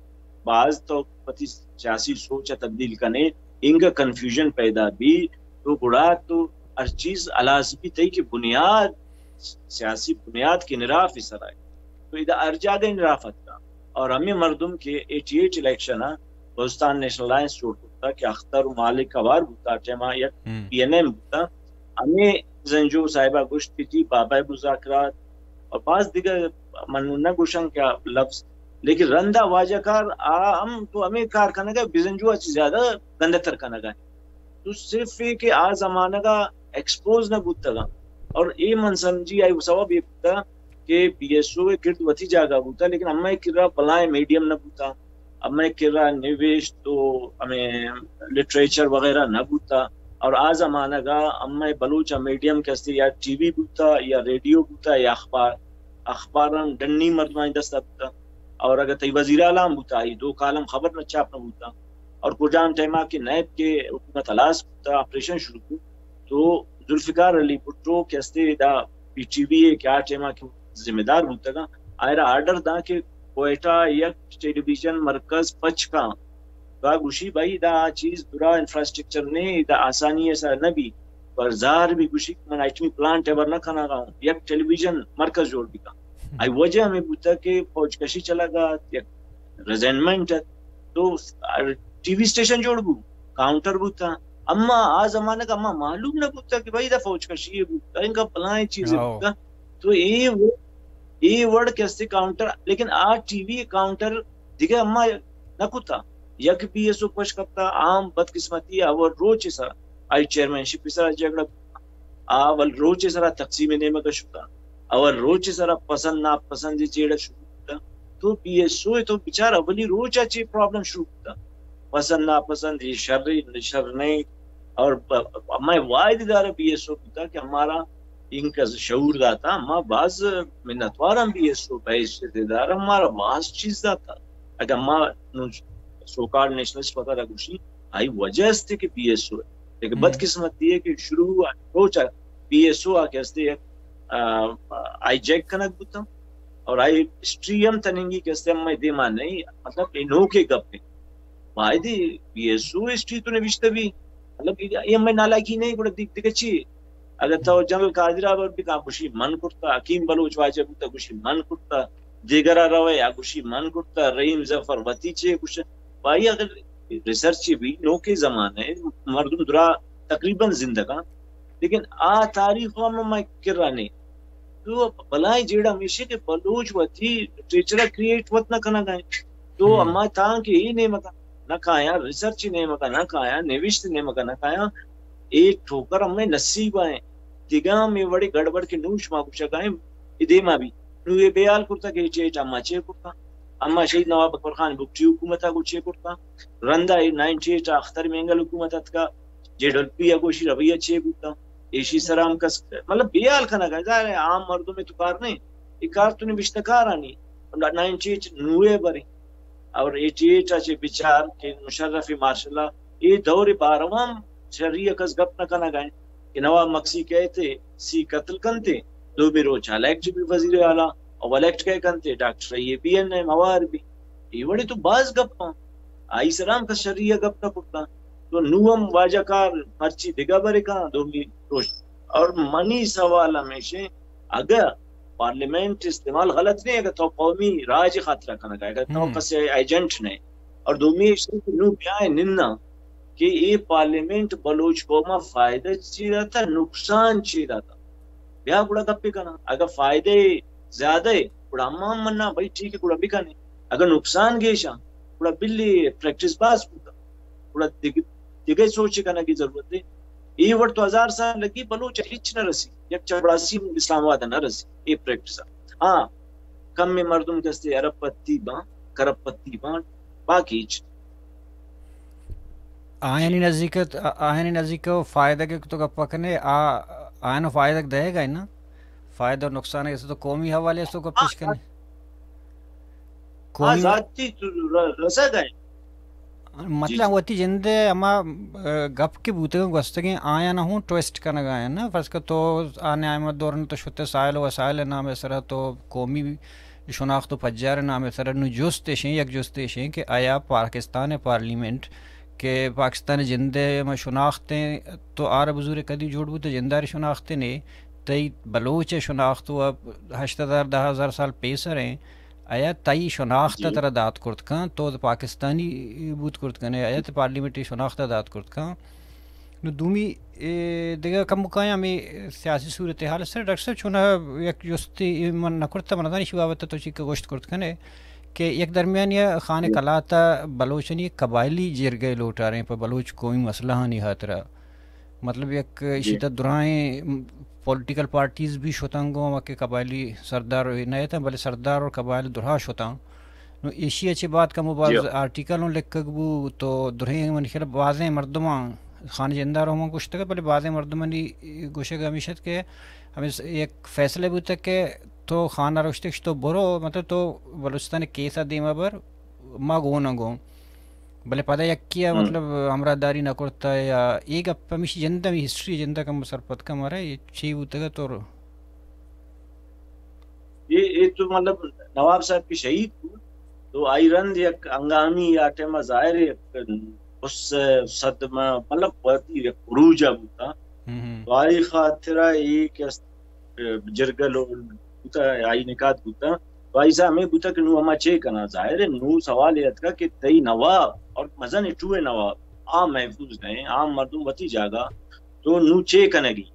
باز تو وتی سیاسی سوچ ءَ تبدیل کنے، اینکا کنفیوژن پیدا بی، تو گڑا تو ہر چیز ہلاس بی تئی کہ بنیاد، سیاسی بنیاد کہ انحراف ءِ سرا اے۔ تو ادا ہر جاگہ انحراف اتکا۔ اور ہمے مردم کہ ایٹی ایٹ الیکشن ءَ بلوچستان نیشنل الائنس جوڑ کرتا کہ اختر و مالک ہوار بوتا، ٹائم ءَ یک پی این ایم بوتا، ہمے بزنجو صاحبہ گوشت کہ جی بابا مذاکرات اور باز دیگر، من نہ گوشاں کیا لفظ، لیکن رندا واجہ کار آ ہم تو ہمے کار کنگا، بزنجو ءَ چہ زیادہ گندہ تر کنگا۔ تو صرف اے کہ آ زمانگا ایکسپوز نہ بوتگا۔ اور اے من سمجھی آئی سبب اے بوتا کہ بی ایس او ءِ کرد وتی جاگہ بوتا، لیکن ہمے کرا بلائیں میڈیم نہ بوتا، ہمے کرا نوشت و ہمے لٹریچر وغیرہ نہ بوتا۔ اور آ زمانگا ہمے بلوچ ءِ میڈیم کہ استی یا ٹی وی بوتا یا ریڈیو بوتا یا اخبار، اخباراں ڈنی مردمانی دستا بوتا۔ اور اگر تئی وزیر اعلیٰ ہم بوتا، آئی دو کالم خبر نہ چھاپ نہ بوتا۔ اور کجام ٹائما کہ نیب کہ حکومت ہلاس بوتا، آپریشن شروع کو، تو ذوالفقار علی بھٹو کہ استے دا پی ٹی وی ءِ کہ آ ٹائما کہ ذمہ دار بوتگاں، آئرا آرڈر داں کہ کوئٹہ یک ٹیلی ویژن مرکز پچ کاں۔ تو آ گوشی بھائی دا آ چیز درا انفراسٹرکچر نے، دا آسانی ءِ سرا نہ بی، پر زار بی گوشی کہ من ایٹمی پلانٹ ءَ بر نہ کنگا اوں، یک ٹیلی ویژن مرکز جوڑ بی کاں۔ آئی وجہ ہمے بوتا کہ فوج کشی چلگا ات، یک ریزائنمنٹ ات، تو ٹی وی اسٹیشن جوڑ بو، کاؤنٹر بوتا۔ اما آ زمانگ اما معلوم نہ بوتا کہ بھائی دا فوج کشی بوتا، انکا بلائیں چیزے بوتا۔ تو اے و-، اے وڑ کہ استے کاؤنٹر، لیکن آ ٹی وی کاؤنٹر دگہ اما نہ کتا۔ یک بی ایس او پش کپتا، عام بدقسمتی اول روچ سرا آئی چیئرمین شپ سرا جھگڑا بوتا۔ اول روچ سرا تقسیم نیمگ شتا۔ اول روچ سرا پسند ناپسند جیڑا شروع بوتا۔ تو بی ایس او تو بچار اولی روچ چی پرابلم شروع بوتا۔ پسند ناپسند یہ شر، شر نہیں۔ اور ب-، میں واحد ادارہ بی ایس او بوتا کہ ہمارا ان کا شعور داتا، ما باز منتوار ہم بی ایس او بحیثیت ادارہ، ہمارا باز چیز داتا۔ اگر ما نو سوکال نیشنلسٹ وغیرہ گوشی، آئی وجہ است کہ بی ایس او ہے۔ لیکن بدقسمتی ہے کہ شروع روچ بی ایس او آ کہ استے، آ، آئی جیک کنگ بوتا اور آئی ہسٹری ہم تننگی کہ استے ہم دیما نہیں، مطلب اے نوکے گپ ہے۔ باید بی ایس او ہسٹری تو نوشتہ بی، مطلب اے ہم نالاکی نہیں، گڑا دیگ دیگہ چی؟ اگر تو جنرل قادر آباد بکن گوشی من کرتا، حکیم بلوچ واجہ بوتا گوشی من کرتا، دیگر روے آ گوشی من کرتا، رحیم ظفر وتی چے گوش۔ بھائی اگر ریسرچ بی نوکے زمانہ ہے، مردم درا تقریباً زندگاں، لیکن آ تاریخ ہم میں کرا نہیں۔ تو بلائیں جیڑہ ہمیشہ کہ بلوچ وتی لٹریچر کریئیٹ وت نہ کنگا ہیں۔ تو اما تاں کہ اے نیمگا نہ کایاں، ریسرچ نیمگا نہ کایاں، نوشت نیمگا نہ کایاں، اے ٹھوکر ہمے نصیب آئیں۔ دگہ ہمے وڑے گڑبڑ کہ نوش ما گوشگا ہیں، اے دیما بی۔ نو اے بیال کرتا کہ اے چیٹ اما چے کرتا۔ اما شہید نواب اکبر خان بگٹی حکومت آ گو چے کرتا۔ رندا اے نائنٹی ایٹ اختر مینگل حکومت اتکا، جے ڈبلیو پی آ گوشی رویہ چے بوتا۔ ایشی سرا ہم کس، مطلب، بیال کنگا، ظاہر ہے، عام مردم تو کار نہیں۔ اے کار تو نوشتہ کارانی، نائنٹی ایٹ نوے برے۔ اور ایٹی ایٹ آ چے بچار کہ مشرف مارشل لا، اے دور باروا ہم شری کس گپ نہ کنگا ہیں کہ نواب مکسی کہتے، سی قتل کنتے، دومی روچ الیکٹ بی وزیر اعلیٰ، اور الیکٹ کہے کنتے، doctor A B N M ہوار بی۔ اے وڑے تو باز گپ آئی سرا ہم کس شری گپ نہ کرتا۔ تو نو ہم واجہ کار مرچی دگہ برے کن دومی روچ۔ اور منی سوال ہمیشہ، اگہ پارلیمنٹ استعمال غلط نہیں، اگر تو قومی راج خاطرہ کنگا، اگر تو کسی ایجنٹ نہیں، اور دومی ایش کہ نو بیائے ننا کہ اے پارلیمنٹ بلوچ قوما فائدہ چی داتا، نقصان چی داتا، بیا گڑا گپے کنا۔ اگر فائدہ زیادہ ہے، گڑا ہم ہم منا بھائی ٹھیک ہے، گڑا بکنے۔ اگر نقصان گیشاں، گڑا بلی پریکٹس باز بوتا۔ گڑا دگ-، دگہ سوچ کنگی ضرورت ہے۔ اے وڑ تو ہزار سال لگی، بلوچ ہچ نہ رسی، یک چپڑاسی اسلام آباد نہ رسی، اے پریکٹس۔ ہاں، کم مردم کستے ارب پتی باں، کرب پتی باں، باقی ہچ۔ آیانی نزیک، آیانی نزیک فائدہ کہ تو گپ کنے، آ، آیانو فائدہ دئیگا نا؟ فائدہ و نقصان کہ تو قومی حوالے سے تو گپ پیش کنے؟ قومی ذاتی تو ر-، رسگ ہے۔ مطلب وتی جند ءِ ہما، آ، گپ کہ بوتگاں گوستگیں، آیاں ہوں ٹویسٹ کنگ ءَ ایں نا۔ فرض کر تو آ نیام ءِ دوران تو شتے سائل و وسائل ءِ نام ءِ سرا تو قومی شناخت و پجار ءِ نام ءِ سرا، نوں جست ایشیں، یک جست ایشیں کہ آیا پاکستان ءِ پارلیمنٹ کہ پاکستان ءِ جند ءِ ہما شناخت ایں، تو آر بزور کدی جوڑ بوت، جنداری شناخت نے، تئی بلوچ ءِ شناخت و ہشت ہزار، دہ ہزار سال پیسر ایں، آیا تئی شناخت ءَ ترا دات کرت کن، تو پاکستانی بوت کرت کن ئے، آیا تئی پارلیمنٹی شناخت ءَ دات کرت کن؟ نوں دومی، اے، دگہ کمکاں ہمے سیاسی صورتحال ءِ سر ڈاکٹر صاحب چوناہا یک جستے من نہ کرتہ، من نزاناں ایشی بابت ءَ تو چی کہ گوشت کرت کن ئے کہ یک درمیانی ءَ خان قلات ءَ بلوچانی قبائلی جرگہ لوٹاریں پہ بلوچ قومی مسئلہانی ہاترا۔ مطلب یک ایشی تہ درائیں پولیٹیکل پارٹیز بھی شتاں گوں، ہما کہ قبائلی سردار نہ اتاں، بلے سردار اور قبائل درہا شتاں۔ نوں ایشی ءَ چہ بعد کمو باز آرٹیکل اوں لکھگ بو، تو درہیں منی خیال بازیں مردماں، خان جندار ہم گوشتگ، بلے بازیں مردمانی گوشگ ہمیش ات کہ ہمیں س-، یک فیصلہ بوتگ کہ تو خان ءَ گوشتگ تو برو، مطلب تو بلوچستان کیس ءَ دیما بر، ما گون گوں۔ بلے پدا یکے ءَ مطلب ہمراہداری نہ کرتہ یا اے گپ ہمیشی جند ءَ، ہمے ہسٹری جند ءَ کم سرپد کن مارا، اے چی بوتگ ات اور اے، اے تو مطلب نواب صاحب کہ شہید بوت، تو آئی رند یک ہنگامی یا ٹائم ءَ ظاہر ہے یک غصہ، صدمہ، مطلب وتی یک عروج ءَ بوتا۔ تو آئی خاطر ءَ اے کہ است-، جرگہ لو-، بوتا، آئی نکات بوتا۔ تو آئی سا ہمیں بوتا کہ نوں ہما چے کنا؟ ظاہر ہے نوں سوال اے اتکا کہ تئی نواب اور مزن ٹو اے نواب، عام محفوظ نہ ایں، عام مردم وتی جاگہ، تو نوں چے کنگی؟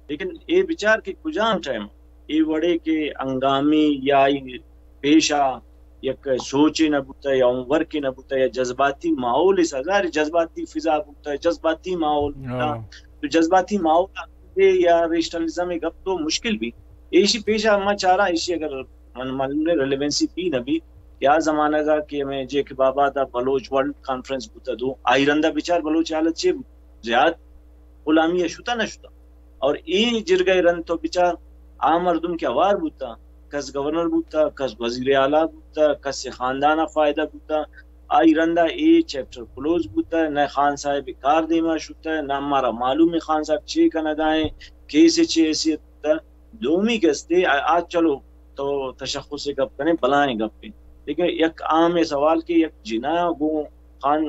لیکن اے بچار کہ کجام ٹائم اے وڑے کہ ہنگامی یا ای پیشا یک سوچے نہ بوتا یا ہوم ورکے نہ بوتا یا جذباتی ماحول، اس ہزار جذباتی فضا بوتا، جذباتی ماحول بوتا۔ تو جذباتی ماحول یا ریشنلزم گپ تو مشکل بھی۔ ایشی پیشا ما چارا ایشی اگر من معلوم نہیں ریلیونسی بھی نہ بھی، یا زمانہ گا کہ ہمیں جے کے بابا دا بلوچ ورلڈ کانفرنس بوتا دو، آئی رندا بچار بلوچ حالت چے بوت؟ زیاد غلامی ءَ شتہ نہ شتہ۔ اور اے جرگہ ءِ رند تو بچار، آ مردم کہ ہوار بوتہ، کس گورنر بوتہ، کس وزیر اعلیٰ بوتہ، کس خاندان ءَ فائدہ بوتہ، آئی رندا اے چیپٹر کلوز بوتہ، نہ خان صاحب کار دیما شتہ، نہ مارا معلوم ہے خان صاحب چے کنگا ایں، کیس ءِ چے حیثیت بوتہ۔ دومی گستے آ، آ چلو تو تشخص گپ کنے، بلائیں گپے، لیکن یک عام سوال کہ یک جنا گوں خان،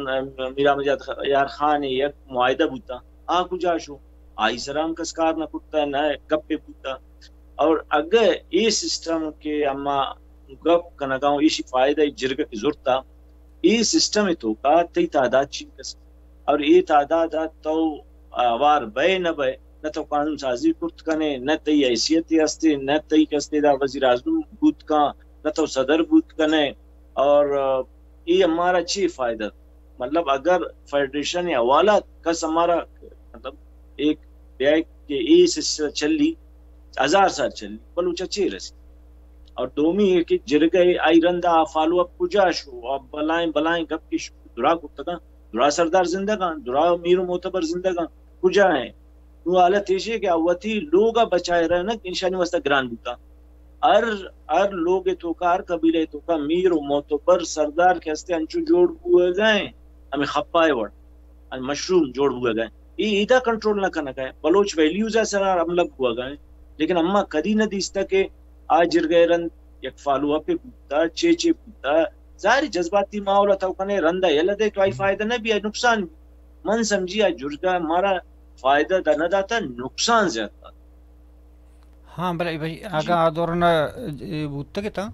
میر احمد یار خان یک معاہدہ بوتا، آ کجا شو؟ آئی سرا ہم کس کار نہ کرتا، نہ گپے بوتا۔ اور اگہ اے سسٹم کہ اما گپ کنگا ہوں، ایشی فائدہ ای جرگہ کہ زرتا، اے سسٹم ءِ توکا تئی تعداد چینکس اور اے تعداد ءَ تو ہوار بئے نہ بئے، نہ تو قانون سازی کرت کنے، نہ تئی حیثیت ہستے، نہ تئی کستے دا وزیر اعظم بوت کن، نہ تو صدر بوت کنے۔ اور، آ، اے ہمارا چی فائدہ؟ مطلب اگر فیڈریشن ءِ حوالہ کس ہمارا، مطلب ایک بیائے کہ اے سلسلہ چلی، ہزار سال چلی، بلوچ ءَ چے رسی؟ اور دومی ہے کہ جرگہ ءِ آئی رندا آ فالو اپ کجا شو؟ آ بلائیں بلائیں گپ کہ شو درا کرتگاں، درا سردار زندگاں، درا میر و معتبر زندگاں، کجا ہیں؟ نوں حالت ایشی کہ آ وتی لوگ ءَ بچائے رہنگ انشانی واسطہ گران بوتا۔ ہر، ہر لوگ ءِ توکا، ہر قبیلہ ءِ توکا میر و معتبر سردار کہ ہستے انچو جوڑ بوئے گئے، ہمیں خپائے وڑ، ہمیں مشروم جوڑ بوئے گئے۔ اے ایدا کنٹرول نہ کنگ ءَ، بلوچ ویلیوز ءِ سرا حملہ بوگ ءَ انت، لیکن اما کدی نہ دیستہ کہ آ جرگہ ءِ رند یک فالو اپے بوتا، چے چے بوتا۔ ظاہر ہے جذباتی ماحول ءَ تو کنے رند ءَ یلہ دے تو آئی فائدہ نہ بی، آئی نقصان بی۔ من سمجھی آ جرگہ مارا فائدہ دا نہ داتا، نقصان زیادہ داتا۔ ہاں، بلے بھئی، اگاں آ دوران ءَ، اے، بوتگ اتاں،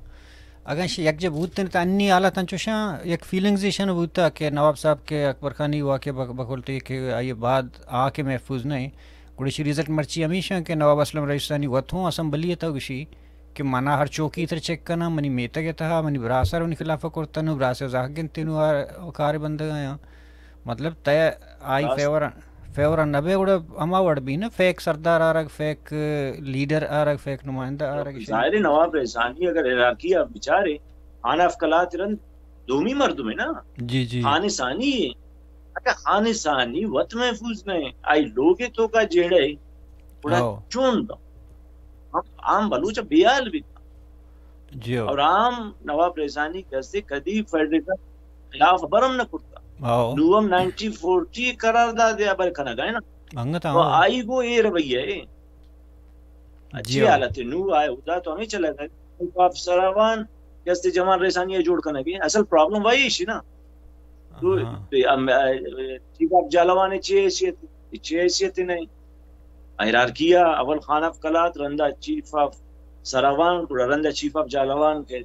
اگاں ایشی یکجا بوتن تہ انی حالت انچوشاں یک فیلنگز ایشاں بوتا کہ نواب صاحب کہ اکبر خانی واقعہ بک-، بکل تئی کہ آئی بعد آ کہ محفوظ نہ ایں، گڑا ایشی ریزلٹ مرچی ہمیشاں کہ نواب اسلم رئیسانی وت ہوں اسمبلی ءَ تہ گوشی کہ منا ہر چوکی تر چیک کناں، منی میتگ ءِ تہا منی براسر منی خلاف ءَ کرتن و براس ءَ زہگ انت نوں آ کار بندگ آیاں۔ مطلب تہ آئی فیور، فیور نہ بے گڑا ہما وڑ بی نا، فیک سردار آرگ، فیک لیڈر آرگ، فیک نمائندہ آرگ۔ ظاہر ہے نواب رئیسانی اگر ہیرارکی ءَ بچارے، خان آف قلات رند دومی مردم ہے نا۔ جی، جی۔ خان ثانی ہے۔ اگہ خان ثانی وت محفوظ نہ ہے، آئی لوگ ءِ توکا جیڑہ ہے، گڑا چون دا؟ ہم عام بلوچ بے حال بیتا۔ جی ہو۔ اور عام نواب رئیسانی کسے کدی فیڈریشن خلاف خبر ہم نہ کرتا۔ آؤ۔ نو ہم نائنٹین فورٹی قرار داد یا بر کنگا ہے نا۔ انگت تو آؤ۔ آئی گو اے رویہ ہے۔ جی اچھی آؤ۔ حالت ہے۔ نو آئے ادا تو ہمیں چلا گئے۔ چیف آف سراوان، جستے جوان رسانی ہے جوڑ کنگے۔ اصل پرابلم وہی ایشی نا۔ تو ہاں۔ ام، اے، چیف آف جالوان چی حیثیت، چی حیثیت نہیں۔ ہیرارکی ءَ اول خان آف قلات، رندا چیف آف سراوان، گڑا رندا چیف آف جالوان کہ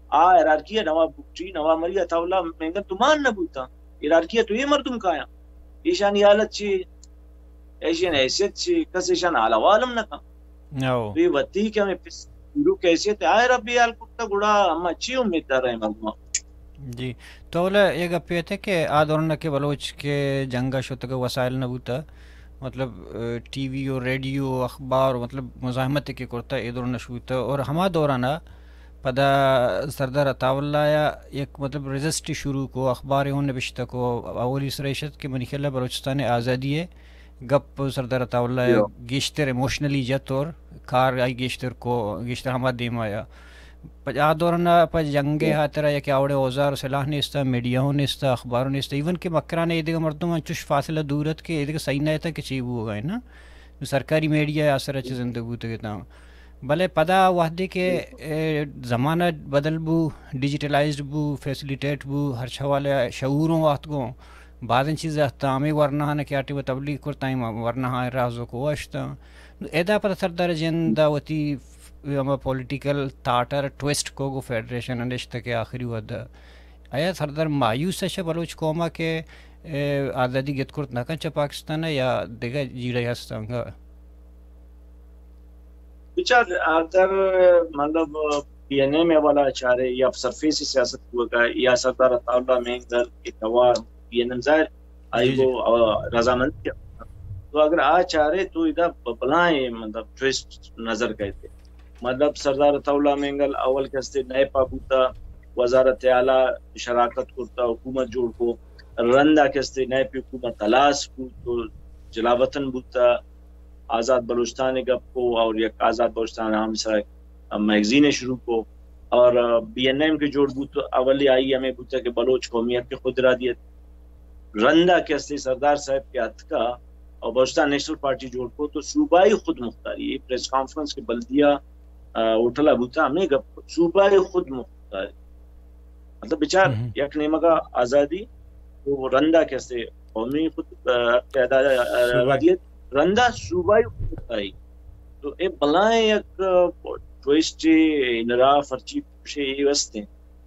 آ ہیرارکی ءَ نواب بگٹی، نواب مری، عطا اللہ مینگل تو مان نہ بوتاں۔ ہیرارکی ءَ تو اے مردم کایاں۔ ایشانی حالت چی؟ ایشانی حیثیت چی؟ کس ایشان حال احوال ہم نہ کن۔ او۔ تو اے وتی کہ ہمیں پس-، گروپ حیثیت آئے رب حال کرتا گڑا ہما چی امید دار ہے مردم؟ جی، تو اولا اے گپے ات کہ آ دوران کہ بلوچ کہ جنگ ءَ شتگ، وسائل نہ بوتا، مطلب، اے، ٹی وی و ریڈیو و اخبار، مطلب، مزاحمت کہ کرتا، اے دوران نہ شوتا۔ اور ہما دوران ءَ پدا سردار عطا اللہ یا یک، مطلب، ریزسٹ شروع کو، اخبار ہوں نبشتہ کو، اولی سرا ایش ات کہ منی خیال ءَ بلوچستان آزادی ہے گپ سردار عطا اللہ یا گیشتر ایموشنلی جت اور کار آئی گیشتر کو، گیشتر ہما دیم آیا۔ پہ آ دوران ءَ پہ جنگ ءِ ہاترا یک آوڑے اوزار و سلاح نیست، میڈیا ہوں نیست، اخبار ہوں نیست، ایون کہ مکران ءَ ایدگہ مردم انچوش فاصلہ دور ات کہ ایدگہ سہی نہ اتاں کہ چی بوگا ہے نا۔ سرکاری میڈیا ءِ آسرا چہ زندگ بوتگ اتاں۔ بلے پدا وہدے کہ، اے، زمانہ بدل بو، ڈیجیٹلائزڈ بو، فیسلیٹیٹ بو، ہرچ حوالہ شعور ہوں آتکو، بازیں چیز اتاں، ہمے ورناہاں کہ آ ٹیم ءَ تبلیغ کرتاں، ہما ورناہاں راز و کوہ اشتاں۔ نو ادا پدا سردار جند ءَ وتی ہما پولیٹیکل تھاٹ ءَ ٹویسٹ کو گو فیڈریشن ءَ نشتہ کہ آخری وھد ءَ آیا سردار مایوس اش بلوچ قوم ءَ کہ، اے، آزادی گت کرت نہ کن چہ پاکستان ءَ یا دگہ جیڑہ ہست انگا؟ بچار، اگر مطلب پی این ایم ءِ والا چارے یا سرفیس سیاست بوگا یا سردار عطا اللہ مینگل کے توار پی این ایم ظاہر آئی جی، جی۔ گو، آ، رضامندی۔ تو اگر آ چارے تو ادا ب-، بلائیں مطلب ٹویسٹ نظر کئیت۔ مطلب سردار عطا اللہ مینگل اول کہ استے نیپا بوتا، وزارت اعلیٰ شراکت کرتا، حکومت جوڑ کو، رندا کہ استے نیپ حکومت ہلاس کو تو جلاوطن بوتا، آزاد بلوچستان گپ کو اور یک آزاد بلوچستان ہم سا میگزین شروع کو اور بی این ایم کے جوڑ بوت، اولی آئی ہمیں بوتا کہ بلوچ قومیت کے خود ارادیت۔ رندا کہ استے سردار صاحب کہ اتکا اور بلوچستان نیشنل پارٹی جوڑ کو تو صوبائی خود مختاری، اے پریس کانفرنس کہ بلدیہ، آ، ہوٹل ءَ بوتا، ہمیں گپ صوبائی خود مختاری۔ مطلب بچار ہم۔ یک نیمگا آزادی تو رندا کہ استے قومی خود، آ، ارادیت، رندا صوبائی خود مختاری۔ تو اے بلائیں یک، آ، ٹویسٹ انراف ہرچی پوشے اے وستے۔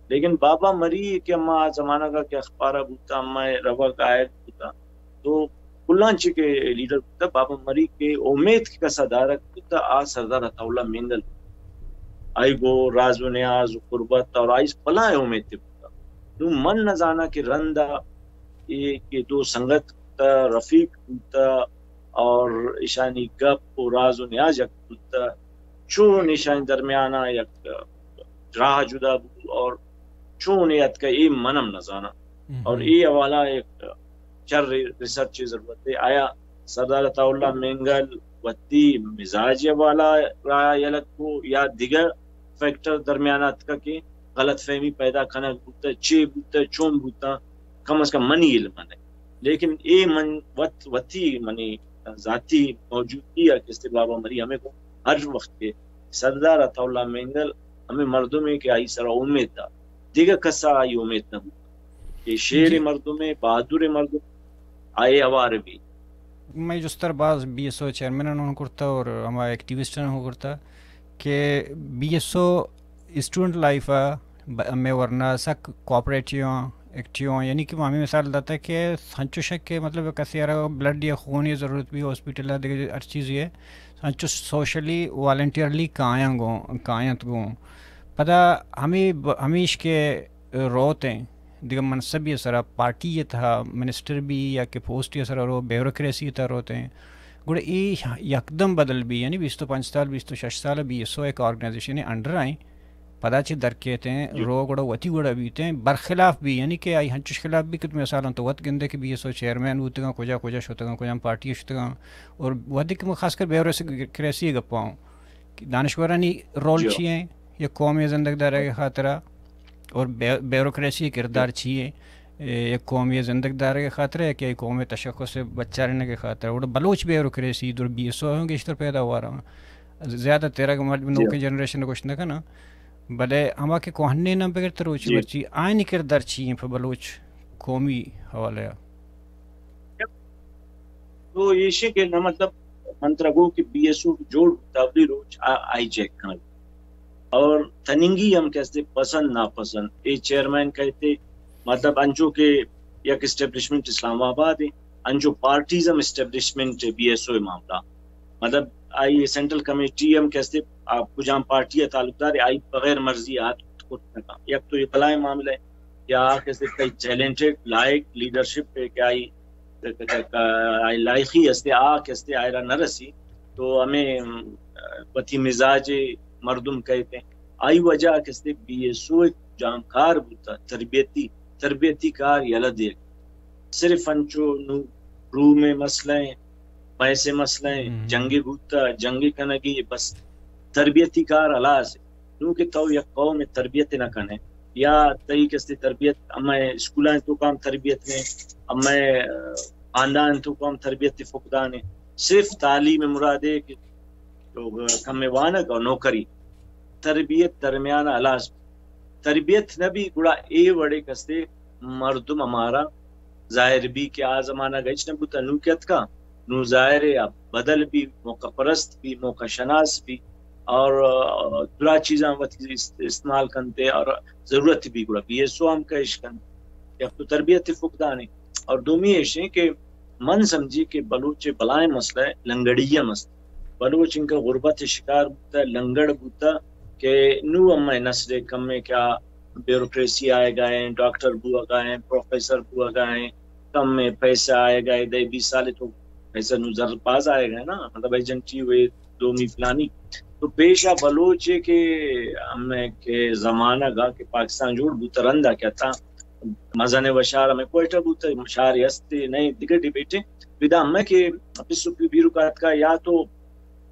لیکن بابا مری کہ ہما زمانگ ءَ کہ اخبار ءَ بوتا، ہما روگ آیگ بوتا، تو کلان چی کہ لیڈر بوتا، بابا مری کہ امید کہ کسا دارگ بوتا، آ سردار عطا اللہ مینگل۔ آئی گو راز و نیاز و قربت اور آئی بلائیں امید تے بوتا۔ نو من نہ زاناں کہ رندا اے کہ دو سنگت بوتا، رفیق بوتا، اور ایشانی گپ و راز و نیاز یک بوتا، چون ایشانی درمیانا یک راہ جدا بو اور چون اے اتکا اے منم نزاناں۔ اور اے حوالہ یک چر ریسرچ ضرورت ہے۔ آیا سردار عطا اللہ مینگل وتی مزاج والا راہ یلہ کو یا دیگر فیکٹر درمیان اتکا کہ غلط فہمی پیدا کنگ بوتا، چے بوتا، چون بوتا، کم از کم منی علم ءَ نہ۔ لیکن اے من وت، وتی منی ذاتی موجودگی ءَ کہ استے بابا مری ہمیں کو ہر وقت کہ سردار عطا اللہ مینگل ہمیں مردمے کہ آئی سرا امید دار، دیگہ کسا آئی امید نہ بوت۔ اے شیر جی۔ مردمے، بہادر مردم، آئے ہوار بھی۔ میں جستر باز بی ایس او چیئرمین ہوں کرتا اور ہما ایکٹیوسٹ ہوں کرتا کہ B S O student life ءَ ب-، ہمے ورنا سک کوآپریٹیو آں، ایکٹیو آں، یعنی کہ ما ہمے مثال داتا کہ ہنچوش کہ مطلب کسے ءَ را بلڈ یا خون ءِ ضرورت بی ہاسپٹل ءَ دگہ ہر چیزے ءَ ہنچوش سوشلی والنٹیئرلی کایاں گوں، کاینت گوں۔ پدا ہمے ب-، ہمیش کہ روت ایں دگہ منصبے ءِ سرا، پارٹی ءِ تہا منسٹر بی یا کہ پوسٹ ءِ سرا رو، بیوروکریسی ءِ تہا روت ایں، گڑا اے یکدم بدل بی، یعنی بیست و پنچ سال، بیست و شش سال بی ایس او یک آرگنائزیشن ءِ انڈر ءَ ایں، پدا چہ در کیت ایں، جی۔ رو گڑا وتی وڑا بیت ایں، برخلاف بی، یعنی کہ آئی ہنچوش خلاف بی کہ مثالاں تو وت گندے کہ بی ایس او چیئرمین بوتگاں، کجا کجا شتگاں، کجام پارٹی ءَ شتگاں، اور وھدے کہ من خاص کر بیوروکریسی ءِ گپا اوں کہ دانشورانی رول جی۔ چی ایں، یک قومے زندگ دارگ ءِ خاطرا، اور بے-، بیوروکریسی ءِ کردار چی ایں؟ اے، یک قومی زندگ دارگ خاطر ہے کہ قوم تشخص بچارینگ خاطر۔ اور بلوچ بیوروکریسی در بی ایس او ہم گیشتر پیداوار ہیں۔ زیادہ تر اگر مرد جی۔ نوکیں جنریشن گوشت نہ کنا، بلے ہما کہ کوہنیں نام بگر تروچی جی۔ مرچی آئینی کردار چی ہیں پہ بلوچ قومی حوالے؟ تو ایشی کہ نہ، مطلب، من ترا گو کہ بی ایس او جوڑ بوتا اولی روچ آ-، آئی چیک کنگ اور تننگی ہم کستے پسند ناپسند، اے چیئرمین کہتے، مطلب، انچو کہ یک اسٹیبلشمنٹ اسلام آباد ہے، انچو پارٹیز ہم اسٹیبلشمنٹ بی ایس او معاملہ، مطلب، آئی سینٹرل کمیٹی ہم کستے آپ کجام پارٹی ہے تعلق دار ہے، آئی بغیر مرضی آت کرت نہ کن۔ یک تو یہ بلائیں معاملہ ہے کہ آ کستے کئی ٹیلنٹڈ لائق لیڈرشپ ہے کہ آئی آئی لائخی استے، آ کستے آئرا نہ رسی، تو ہمیں، ام، وتی مزاج مردم کہتے ہیں۔ آئی وجہ کستے بی ایس او جانکار بوتا، تربیتی، تربیتی کار یلہ دے۔ صرف انچو نو روم مسئلہ ہیں، پیسے مسئلہ ہیں، ہم۔ جنگی بوتا، جنگی کنگی، بس تربیتی کار ہلاس ہے۔ نوں کہ تو یک قوم ء تربیت نہ کن ئے یا تئی کسے تربیت، ہمے اسکولاں تو کام تربیت نے، ہمے، آ، خاندان تو کام تربیت فقدان ہے۔ صرف تعلیم مراد ہے کہ تو کم وانگ اور نوکری، تربیت درمیان ہلاس۔ تربیت نہ بی گڑا اے وڑے کسے مردم ہمارا ظاہر بی کہ آ زمانگ ہچ نہ بوتا، نوں کہ اتکا، نوں ظاہر ہے، آ بدل بی، موقع پرست بی، موقع شناس بی، اور، آ، درا چیزاں وتی است-، استعمال کنتے اور ضرورت بی گڑا بی ایس او ہم کش کنت۔ یک تو تربیت فقدان ہے، اور دومی ایش ہے کہ من سمجھی کہ بلوچ بلائیں مسئلہ ہے لنگڑی مسئلہ۔ بلوچ انکا غربت شکار بوتا، لنگڑ بوتا کہ نوں ہمے نسل کم ہے کیا بیوروکریسی آئے گئے ہیں، ڈاکٹر بوگا ہیں، پروفیسر بوگا ہیں، کم میں پیسہ آئے گئے، دے بیس سال تو پیسہ نوں زر باز آئے گئے نا، مطلب ایجنٹی ہوئے، دومی فلانی۔ تو پیشہ بلوچ ہے کہ ہمیں کہ زمانہ گا کہ پاکستان جوڑ بوتا رندا کیا تھا، مزن وشار ہمیں کوئٹہ بوتا، شار ہستے نہیں، دگہ ڈیبیٹیں۔ بدا ہمیں کہ پسو پی بیرو کا اتکا یا تو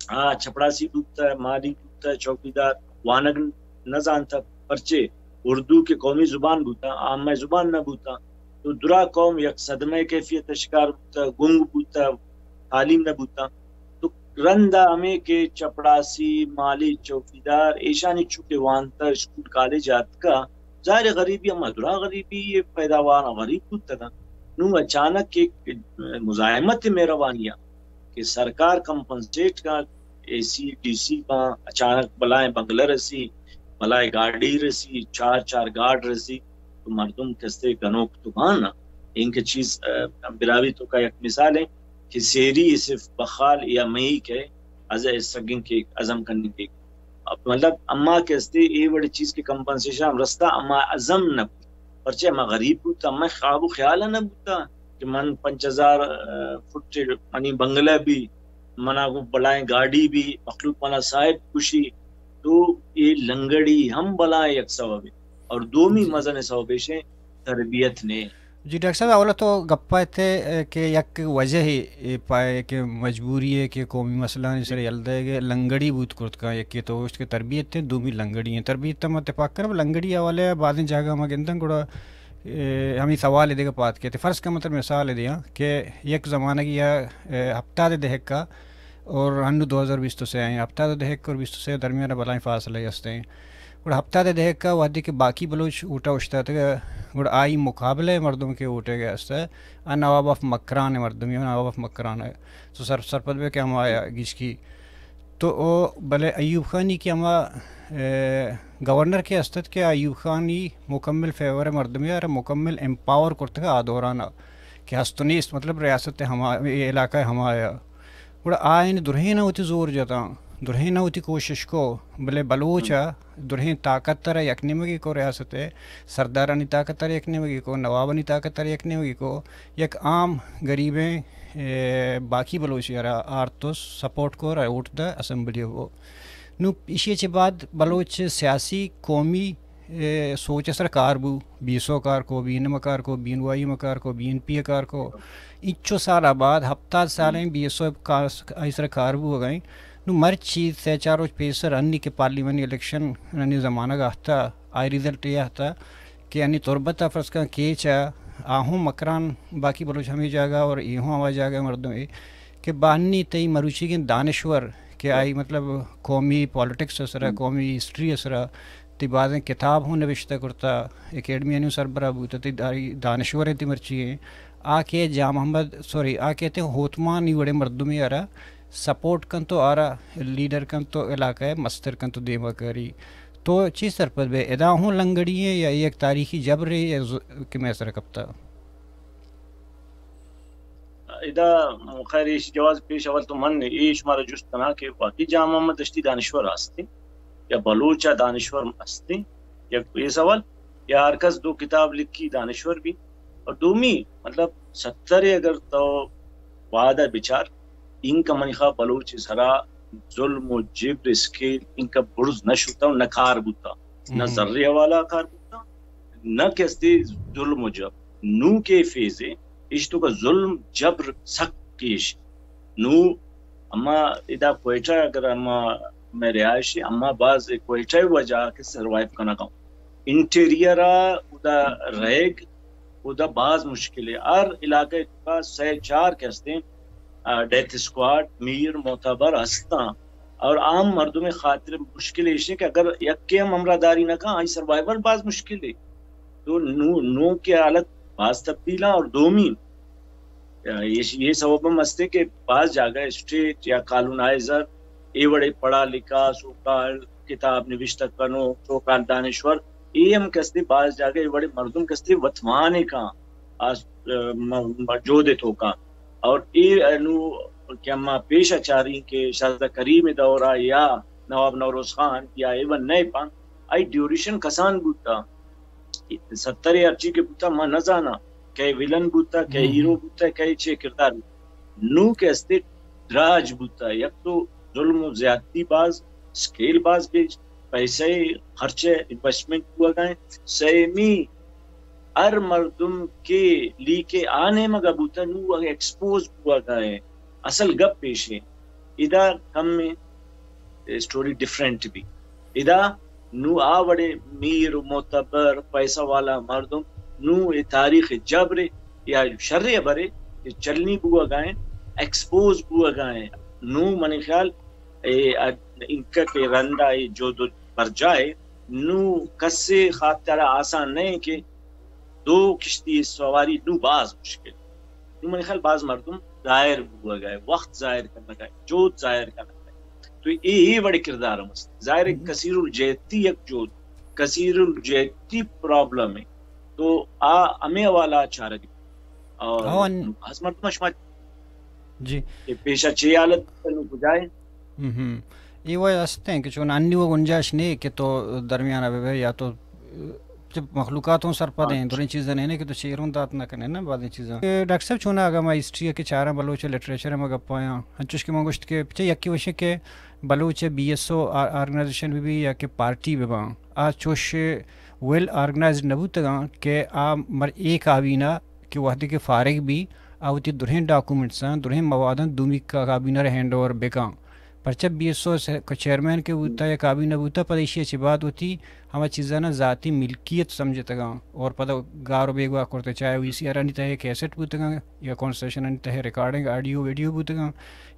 آ چپڑاسی بوتہ، مالی بوتہ، چوکیدار وانگ نہ زانتہ، پرچے اردو کہ قومی زبان بوتہ، آ مئے زبان نہ بوتہ۔ تو درا قوم یک صدمہ کیفیت شکار بوتہ، گنگ بوتہ، تعلیم نہ بوتہ۔ تو رندا ہمے کہ چپڑاسی، مالی، چوکیدار، ایشانی چوکے وانتہ، اسکول کالج آتکہ، ظاہر ہے غریبی ہم درا غریبی، پیداوار غریب بوتگاں۔ نوں اچانک ایک مزاحمت مہروانیاں کہ سرکار کمپنسیٹ کا، اے سی، ڈی سی باں، اچانک بلائیں بنگلہ رسی، بلائیں گاڑی رسی، چار چار گارڈ رسی، تو مردم کستے گنوک تو باں نا۔ اینکہ چیز، آ، براہوئی توکا یک مثال ہے کہ سیری صرف بخال یا مئی کے از سگن کے ازم کننگ کے۔ مطلب اما کہ استے اے وڑی چیز کہ کمپنسیشن ہم رستا، اما ازم نہ بوت۔ پرچہ اما غریب بوت، اما خواب و خیال نہ بوتا کہ من پنچ ہزار، آ، فٹ منی بنگلہ بی، منا گوں بلائیں گاڑی بی، مخلوق منا صاحب کشی۔ تو اے لنگڑی ہم بلائیں یک سببے۔ اور دومی جی۔ مزن سبب ایشیں تربیت نے۔ جی ڈاکٹر صاحب، اولا تو گپا ات کہ یک وجہ ہے، اے پائے کہ مجبوری ہے کہ قومی مسئلہ سر یل دے گے لنگڑی بوت کرت کا، یکی تو گوشت کہ تربیت ہے، دومی لنگڑی ہیں۔ تربیت تو میں اتفاق کرب، لنگڑی حوالے بازیں جاگہ ما گندن گڑا، اے، ہمیں سوال دیگہ پات کے۔ فرض کا مطلب مثال دیاں کہ یک زمانگی یا، اے، ہفتاد دہک کا اور ہنو دو ہزار بیست و سے ہیں، ہفتاد دہک اور بیست و سے درمیان بلائیں فاصلہ ہستے ہیں۔ گڑا ہفتاد دہک کا وہدی کہ باقی بلوچ اوٹا اشتاتگا، گڑا آئی مقابلہ مردم کے اوٹے گئے ہستا، آ نواب آف مکران مردم، یا نواب آف مکران ہے۔ تو سر-، سرپد بے کہ ہم آیا گیشکی۔ تو او بلے ایوب خانی کہ ہما، اے، گورنر کے ہستت کہ ایوب خانی مکمل فیور مردم یا مکمل امپاور کرتگا آ دورانا کہ ہست و نیست، مطلب ریاست ہما، اے علاقہ ہما یا۔ گڑا آئین درہین وتی زور جتاں، درہین وتی کوشش کو، بلے بلوچ ء درہیں طاقت ء را یک نیمگے کو، ریاست ء سردارانی طاقت ء را یک نیمگے کو، نوابانی طاقت ء را یک نیمگے کو، یک عام غریبیں، اے، باقی بلوچے ء را آرت و سپورٹ کو، را ووٹ دا اسمبلی کو۔ نو ایشی چہ بعد بلوچ سیاسی قومی، اے، سوچ ء سر کار بو، بی ایس او کار کو، بی این ایم کار کو، بی این وائی ایم کار کو، بی این پی کار کو۔ انچو سال بعد، ہپتاد سالیں بی ایس او کار، آئی سر کار بو گئیں۔ نوں مرچی سہ چار روچ پیسر انی کہ پارلیمانی الیکشن انی زمانگ آہتا، آئی ریزلٹ اے آہتا کہ انی تربت ء فرض کن کیچ ء آ ہوں مکران، باقی بلوچ ہمے جاگہ اور اے ہوں ہما جاگہ مردم اے کہ بانی تئی مروچیگیں دانشور کہ آئی مطلب قومی پالیٹکس سرا، قومی ہسٹری سرا، تئی بازیں کتاب ہوں نوشتہ کرتا، اکیڈمی انو سربراہ بوتا، تئی داری دانشور انت مرچی ایں۔ آ کہ جام محمد، سوری، آ کہ تے ہوتمان ای وڑے مردمی ارا سپورٹ کنت و آرا لیڈر کنت و علاقہ ء مستر کنت و دیما کاری۔ تو چی سرپد بے؟ ادا ہوں لنگڑی ایں یا یک تاریخی جبرے یا ز-، کہ مئے سر کپتا؟ ادا خیر ایش جواز پیش اول تو من اے شمارا جست کناں کہ واقعی جام محمد دشتی دانشور ہستی یا بلوچ ء دانشور ہستی؟ یک اے سوال، یا ہر کس دو کتاب لکھی دانشور بی؟ اور دومی مطلب ستر اگر تو وعدہ بچار، اینکہ منی خواب بلوچ سرا ظلم و جبر اسکیل اینکہ برز نہ شوتا و نہ کار بوتا، نہ زر حوالہ کار بوتا، نہ کستی ظلم و جبر۔ نو کے فیز ہے، اشتو کا ظلم جبر سک کیش۔ نو اما ادا کوئٹہ اگر اما میں رہائش ہے، اما باز کوئٹہ وجہ کے سروائیو کنگا۔ انٹیریئر آ ادا رہگ، ادا باز مشکل ہے۔ ہر علاقہ کا سہ چار کہ ہستیں، آ، ڈیتھ اسکواڈ، میر، معتبر ہستاں اور عام مردم خاطر مشکل ایش ہے کہ اگر یکے ہم ہمراہ داری نہ کن، آئی سروائیول باز مشکل ہے۔ تو نو، نو کے حالت باز تبدیل ہے اور دومی یہ، یہ سبب ہم ہستے کہ باز جاگہ اسٹیٹ یا کالونائزر اے وڑے پڑھا لکھا، سوکال کتاب نوشتہ کنو، سوکال دانشور، اے ہم کستے باز جاگہ اے وڑے مردم کستے وتوانے کاں آس-، م-، م-، جودے توکا۔ اور اے انو کہ ہما پیشہ چاریں کہ شہزادہ کریم دورہ یا نواب نوروز خان یا ایون نئے پان، آئی ڈیوریشن کسان بوتا۔ ستر ء ہرچی کہ بوتا، ما نہ زاناں کئے ولن بوتا، کئے ہیرو بوتا، کئے چے کردار بوتا۔ نو کہ استے دراج بوتا، یک تو ظلم و زیادتی باز، اسکیل باز گیج، پیسہ خرچ، انویسٹمنٹ بوگا ایں۔ سیمی ہر مردم کے لیکے آ نیمگا بوتا، نو ایکسپوز بوگا ایں۔ اصل گپ پیش ایں۔ ادا کم اسٹوری ڈفرنٹ بی۔ ادا نو آ وڑے میر و معتبر پیسہ والا مردم نو اے تاریخ جبر یا شر برے کہ چلنی بوگا ایں، ایکسپوز بوگا ایں۔ نو منی خیال اے اد-، انکا کہ رندا اے جو دو برجائے، نو کسے خاطر آسان نہیں کہ دو کشتی سواری نو باز مشکل۔ نو منی خیال باز مردم ظاہر بوگا ایں، وقت ظاہر کرنا ہے، جود ظاہر کرنا ہے۔ تو اے، اے وڑے کردار ہم است۔ ظاہر ہے کثیر الجہتی یک جود، کثیر الجہتی پرابلم ہے۔ تو آ ہمیں حوالہ چارگی۔ اور باز مردم شما جی۔ کہ پیشہ چے حالت کنو کجائے؟ ہم۔ اے وجہ است ہیں کہ چون انی وہ گنجائش نہیں کہ تو درمیان ابے یا تو چہ مخلوقات ہوں سرپد ہیں، دریں چیزاں نہیں کہ تو چیروں دات نہ کنے نا، بعضیں چیزاں۔ اے ڈاکٹر صاحب، چونا اگاں ما ہسٹری ء کہ چاراں، بلوچ لٹریچر ء ما گپایاں، انچوش کہ من گوشت کہ چہ یکی وشے کہ بلوچ بی ایس او آ-، آرگنائزیشن بہ بی یا کہ پارٹی بہ باں، آ چوش ویل آرگنائزڈ نہ بوتگاں کہ آ مر اے کابینہ کہ وہدے کہ فارغ بی، آ وتی درہیں ڈاکومنٹساں، درہیں مواداں دومی کا-، کابینہ ء ہینڈ اوور بکاں۔ پرچہ بی ایس او سے-، چیئرمین کہ بوتا یا کابینہ بوتا، پدا ایشی ء چہ بعد وتی ہما چیزانا ذاتی ملکیت سمجھتگاں اور پدا گار و بیگواہ کرتے، چاہے وی سی آرانی تہے کیسٹ بوتگاں یا کانورسیشنانی تہے ریکارڈنگ، آڈیو ویڈیو بوتگاں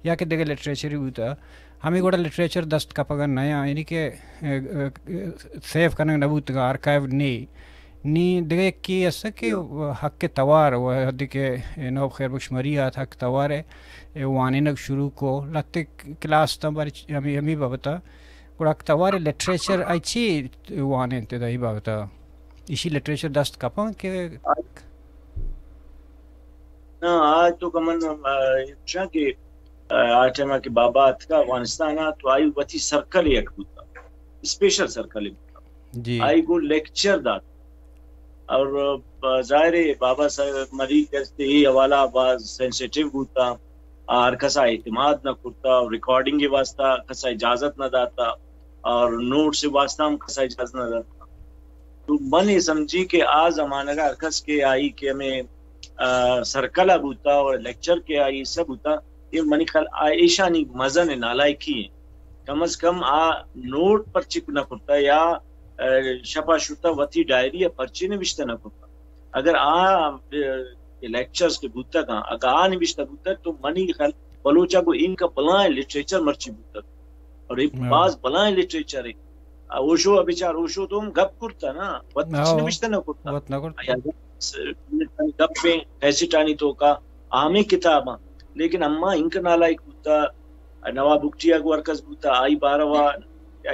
یا کہ دگہ لٹریچری بوتا، ہمے گڑا لٹریچر دست کپگا نیاں، یعنی کہ، ا، ا، سیو کنگ نہ بوتگاں، آرکائیو نے۔ نی دگہ یکے است کہ حق توار، وہدے کہ نواب خیر بخش مری آت، حق توار ء وانینگ شروع کو، لہتے کلاس تاں بارے ہمے، ہمے بابت ء۔ گڑا حق توار ء لٹریچر آئی چی وانینت ادا اے بابت ء؟ ایشی لٹریچر دست کپاں کہ نا، آ تو کہ من، آ، گوشاں کہ، آ، آ ٹائم ء کہ بابا اتکا افغانستان ء تو آئی وتی سرکل یک بوتا، اسپیشل سرکل بوتا۔ جی۔ آئی گوں لیکچر دات۔ اور، آ، ظاہر ہے بابا صاحب مری کستے اے حوالہ باز سینسیٹیو بوتا، آ ہر کسا اعتماد نہ کرتا، اور ریکارڈنگ کے واسطہ کسا اجازت نہ داتا، اور نوٹس کے واسطہ ہم کسا اجازت نہ داتا۔ تو من اے سمجھی کہ آ زمانگ ء ہر کس کہ آئی کہ ہمیں، آ، سرکل ء بوتا اور لیکچر کہ آئی حصہ بوتا، اے منی خیال آ ایشانی مزن نالائکی ہیں۔ کم از کم آ نوٹ پرچے نہ کرتا یا، آ، شپا شتا وتی ڈائری ء پرچے نوشتہ نہ کرتا۔ اگر آ لیکچرز کہ بوتگ آں، اگر آ نوشتہ بوتگ تو منی خیال بلوچ ءَ گوں اینکا بلاہیں لٹریچر مرچی بوتگ، اور اے باز بلاہیں لٹریچر ہے۔ اوشو ءَ بچار، اوشو تو ہم گپ کرتا نا، وت ہچ نوشتہ نہ کرتا۔ وت نہ کرتا۔ آیا گپیں کیسٹانی توکا، آ ہمے کتاباں، لیکن اما اینکا نالائک بوتا، نواب بگٹی ءَ گوں ہر کس بوتا، آئی باروا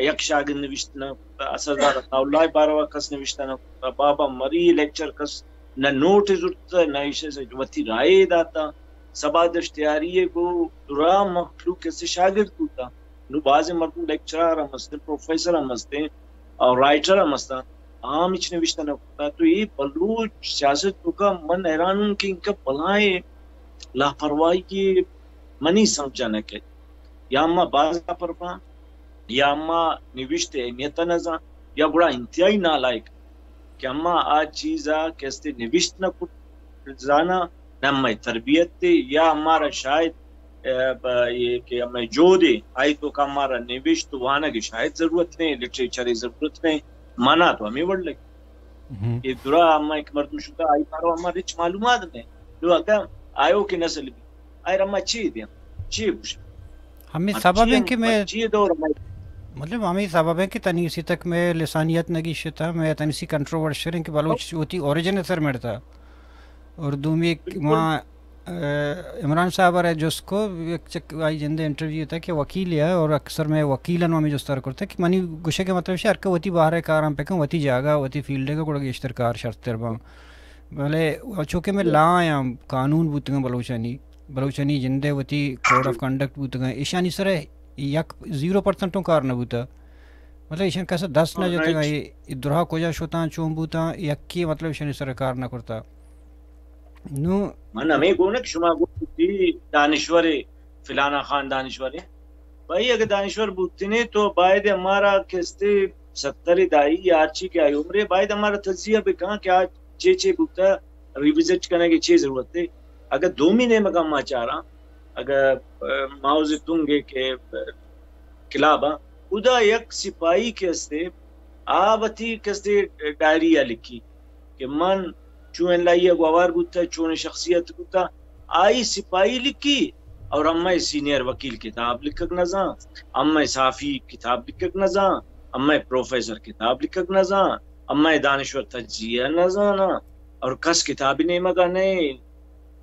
یک شاگرد نوشتہ نہ کرتا، اسداللہ عطاءاللہ ءِ باروا کس نوشتہ نہ کرتا، بابا مری لیکچر کس نہ نوٹ زرتا، نہ ایشی ءَ وتی رائے داتا۔ سبا دشتیاری ءَ گوں درا مخلوق کسے شاگرد بوتا۔ نوں بازیں مردم لیکچرار ہم استیں، پروفیسر ہم استیں، اور رائٹر ہم استاں، آ ہم ہچ نوشتہ نہ کرتا۔ تو اے بلوچ سیاست توکا من حیران ہوں کہ اینکا بلاہیں لاپرواہی منی سمجھا نہ کئیت۔ یا اما باز لاپرواہ، یا اما نوشت ءِ اہمیت ءَ نہ زان، یا گڑا انتہائی نالائک کہ اما آ چیز ءَ کستے نوشت نہ کت زاناں، نہ مئے تربیت ءَ، یا ہمارا شاید، اے، ب-، یہ کہ ہمیں جہد ءَ، آئی توکا ہمارا نوشت وانگ ءِ شاید ضرورت نہیں، لٹریچر ءِ ضرورت نہیں، منا تو ہمیں وڑ لگی۔ کہ درا ہما ایک مردم شتا، آئی باروا ہما رچ معلومات نہیں۔ تو اگا آیوکیں نسل بی، آئرا ما چی دیاں؟ چی گوشاں؟ ہمے سبب ہیں کہ میں، چی دور میں مطلب، ہمے سبب ہیں کہ تنی اسی تک میں لسانیت نہ گیشتا، میں تنی سی کنٹروورشل ہیں کہ بلوچ وتی اوریجن ءِ سر مڑتا۔ اور دومی ایک بالکل۔ ما، اے، عمران صاحب ءَ را جست کو، یک چک آئی جندے انٹرویو تھا کہ وکیل ہے، اور اکثر میں وکیلن ہمیں جست ءَ کرتا کہ منی گوشے کے مطلب شہر کے وتی باہر کاراں پکن، وتی جاگہ، وتی فیلڈ کا گڑا گیشتر کار شرتر باں۔ بلے چونکہ میں لا آیاں، قانون بوتگاں بلوچانی، بلوچانی جندے وتی کوڈ آف کنڈکٹ بوتگاں، ایشانی سر یک زیرو پرسنٹوں کار نہ بوتا۔ مطلب ایشان کس دست نہ جتگا، اے، اے درہا کجا شتاں، چون بوتاں، یکی مطلب ایشانی سر کار نہ کرتا۔ نو من ہمیں گونک شما گوشتی دانشور، فلانا خان دانشور۔ بھائی اگر دانشور بوتنے تو باید ہمارا کستے ستر دائی یا ہرچی کہ آئی عمرے، باید ہمارا تجزیہ بکاں کہ آج چے چے بوتا، ریوزٹ کنگ ءِ چے ضرورت ہے۔ اگر دومی نیمگا ما چاراں، اگر، اے، ماؤ زے تونگ ءِ کہ، اے، کلاب ءَ، ادا یک سپاہی کہ استے، آ وتی کستے ڈائری ءَ لکھی کہ من چون این ایل آئی ءَ گوار بوتا، چون شخصیت بوتا، آئی سپاہی لکھی، اور امئے سینئر وکیل کتاب لکھگ نہ زان، امئے صحافی کتاب لکھگ نہ زان، امئے پروفیسر کتاب لکھگ نہ زان، امئے دانشور تجزیہ نہ زاناں، اور کس کتابی نیمگا نئے،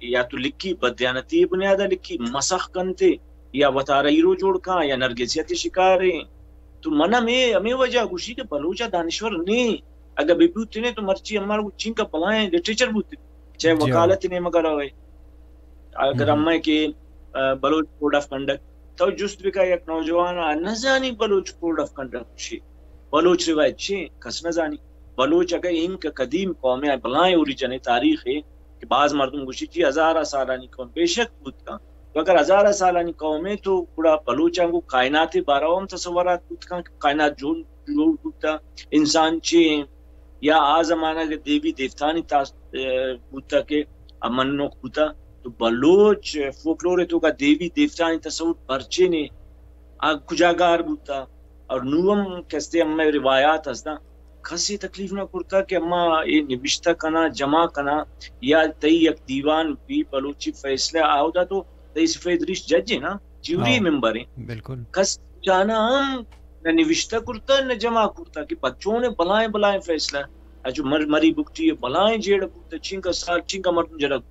یا تو لکھی بدیانتی بنیادا لکھی، مسخ کنتے، یا وتارا ہیرو جوڑ کاں، یا نرگسیت شکاریں۔ تو من ہمے، ہمے وجہ گوشی کہ بلوچا دانشور نیں۔ اگہ بہ بوتنے تو مرچی ہمارا چینکا بلاہیں لٹریچر بوتنے، چاہے جی ہاں۔ وکالت نیمگا روے۔ اگر ہم۔ ہمے کہ، آ، بلوچ کوڈ آف کنڈکٹ، تو جست بکا یک نوجوان آ نزانی بلوچ کوڈ آف کنڈکٹ چی، بلوچ روایت چی، کس نزانی۔ بلوچ اگہ اینکہ قدیم قومے، بلاہیں اوریجن تاریخے، کہ باز مردم گوشی چی ہزارہ سالانی قوم، بے شک بوت کن۔ تو اگر ہزارہ سالانی قومے تو گڑا بلوچاں گوں کائنات باروا ہم تصورات بوت کن کہ کائنات جون جوڑ بوتا، انسان چی ہیں، یا آ زمانگ دیوی دیوتانی تاس-، اے، بوتا کہ منوک بوتا۔ تو بلوچ فوکلور توکا دیوی دیوتانی تصور پرچے نے، آ کجا گار بوتا؟ اور نوں ہم کستے ہمے روایات ہستاں، کسے تکلیف نہ کرتا کہ اما اے نبشتہ کناں، جمع کناں، یا تئی یک دیوان بی بلوچی فیصلہ آودا تو تئی سفید ریش جج ہیں نا، جیوری ہاں، ممبر ہیں۔ بالکل۔ کس چانا ہم نہ نوشتہ کرتا، نہ جمع کرتا کہ پچونے بلائیں بلائیں فیصلہ، اچو مر-، مری بگٹی بلائیں جیڑ بوتا، چینکا سال، چینکا مردم جلگ،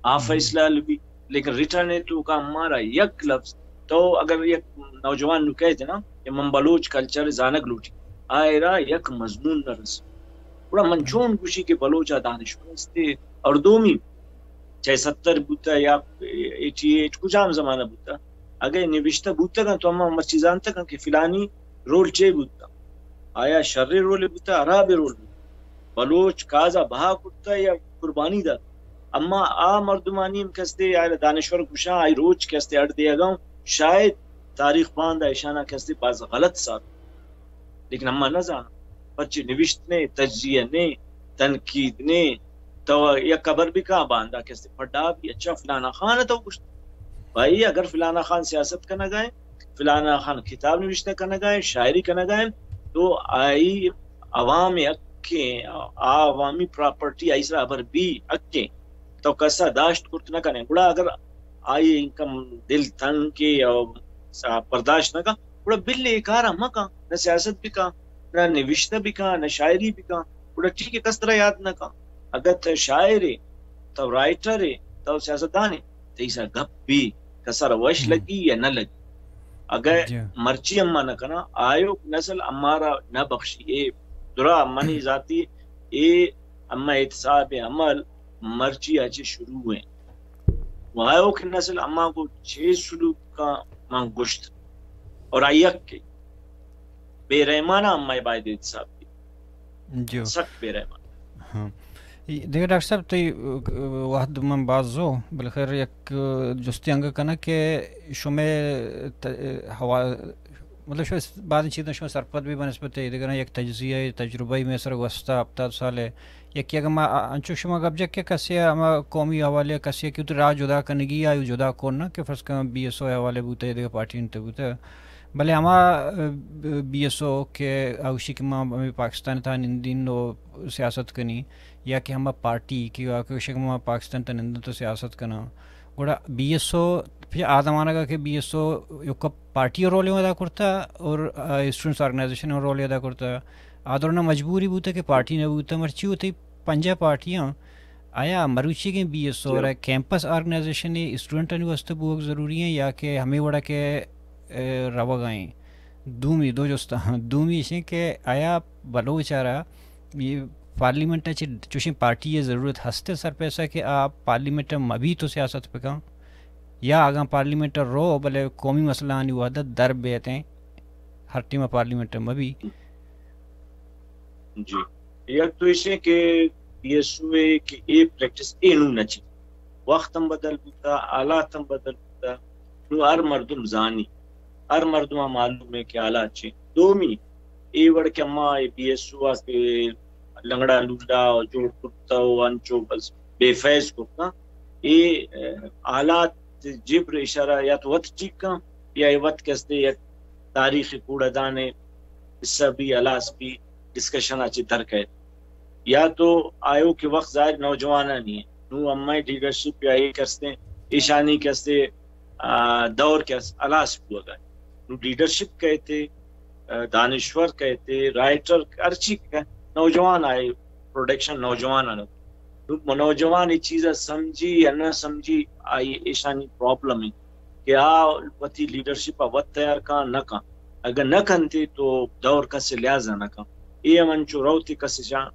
آ ہم۔ فیصلہ حل بی۔ لیکن ریٹرن ءِ توکا ہمارا یک لفظ، تو اگر یک نوجوان نوں کہتے نا کہ من بلوچ کلچر زانگ لوٹی، آئرا یک مضمون نہ رس۔ گڑا من ہم۔ چون گوشی کہ بلوچ ءَ دانشور استے؟ اور دومی، چاہے ستر بوتا یا ایٹی ایٹ، کجام زمانہ بوتا، اگہ نبشتہ بوتگاں تو ہما مرچی زانتگاں کہ فلانی رول چے بوتا، آیا شریں رولے بوتا، حرابیں رول بوتا، بلوچ کازا بہا کرتا یا قربانی دات۔ اما آ مردمانی ہم کستے آئرا دانشور گوشاں، آئی روچ کستے اڈ دیگاں، شاید تاریخ باندا اشانا کستے باز غلط ثابت۔ لیکن اما نہ زاناں، پرچے نوشت نے، تجزیہ نے، تنقید نے، تو یک خبر بکا باندا کستے پڈا بی، اچھا فلانا خان تو گوشت۔ بھائی اگر فلانا خان سیاست کنگا ہے، فلانا خان کتاب نوشتہ کنگا ہے، شاعری کنگا ہے، تو آئی عوام یک حق ایں، آ عوامی پراپرٹی آئی سرا ہبر بی حق ایں، تو کسا داشت کرت نہ کنے۔ گڑا اگر آئی انکم دل تنگ کے او سا برداشت نہ کن، گڑا بل اے کارا مہ کن، نہ سیاست بکن، نہ نوشتہ بکن، نہ شاعری بکن۔ گڑا ٹھیک ہے، کس ترا یاد نہ کن۔ اگر تو شاعر ہے، تو رائٹر ہے، تو سیاستدان ہے، تئی سا گپ بی، کسا را وش لگی یا نہ لگی۔ اگر مرچی اما نہ کنا، آیوک نسل امارا نہ بخشی۔ اے درا منی ذاتی اے اما احتساب عمل مرچی آ چہ شروع ہیں۔ و آیوک نسل اما کو چے سلوک کا من گشت اور آ یک کے بے رحمانہ اما باید احتساب کی۔ سک بے رحمان۔ ہاں۔ دگہ ڈاکٹر صاحب، تئی وہد من باز زو، بلے خیر یک جستی انگہ کناں کہ شمے ت-، ہوا-، مطلب شمے بعض چیزاں شما سرپد بی بنسبت ایدگراں، یک تجزیہ تجربہ مئے سر گوستا ہپتاد سال ہے۔ یکی اگہ ما انچو شما گپ جک کہ کسی ہما قومی حوالے کسی کہ تو راہ جدا کنگی آئی جدا کن نہ کہ فرض کن بی ایس او حوالے بوتے، ایدگہ پارٹی انت بوتے۔ بلے ہما، ء، بی ایس او کہ اوشی کہ ما ہمے پاکستان تھا نندین و سیاست کنی، یا کہ ہما پارٹی کہ آ کہ اوشی کہ ما پاکستان تھا نندین تو سیاست کناں، گڑا بی ایس او پہ آ زمانگا کہ بی ایس او یک پارٹی رولے ادا کرتا اور، ء، اسٹوڈنٹس آرگنائزیشن رولے ادا کرتا۔ آ دوران مجبوری بوتا کہ پارٹی نہ بوتا، مرچی ہوتی پنجاہ پارٹیاں۔ آیا مروچیگیں بی ایس او را کیمپس آرگنائزیشن اسٹوڈنٹانی واسطہ بوگ ضروری ہیں یا کہ ہمیں وڑا کہ، اے، روگا ہیں؟ دومی دو جستا، دومی ایشیں کہ آیا بلوچ آرا یہ پارلیمنٹ چ چوشیں پارٹی ضرورت ہستے سر پیسہ کہ آ پارلیمنٹ مبی تو سیاست پکاں، یا اگاں پارلیمنٹ رو بلے قومی مسئلہ آنی وحدت در بیتیں، ہر ٹیم پارلیمنٹ مبی؟ جی، یک تو ایشیں کہ بی ایس او اے کہ اے پریکٹس اے نو نہ چی، وقت ہم بدل بوتا، حالات ہم بدل بوتا، نو ہر مردم زانی، ہر مردم معلوم ہے کہ حالات چی۔ دومی اے وڑ کہ اما اے بی ایس او آ کہ لنگڑا لوڈا جوڑ کرتا و انچو بس بے فیض کرتا، اے، ء، حالات جبر اشارہ یا تو وت ٹھیک کن یا اے وت کستے یک تاریخ کوڑا دانے حصہ بی، ہلاس بی، ڈسکشن ء چہ در کئیت۔ یا تو آیوک وقت ظاہر نوجوانانی ایں۔ نوں ہمے لیڈرشپ یا اے کستیں ایشانی کستے، آ، دور کس ہلاس بوگا۔ نوں لیڈرشپ کئیتے، آ، دانشور کئیتے، رائٹر ہرچی کہ نوجوان آئے، پروڈکشن نوجوان آنو۔ نوں نوجوان اے چیزا سمجھی یا نہ سمجھی، آئی ایشانی پرابلم ایں کہ آ وتی لیڈرشپ ء وت تیار کاں نہ کاں۔ اگہ نہ کنتے تو دور کس لحاظ نہ کاں۔ اے ہم انچو روتے کس جاں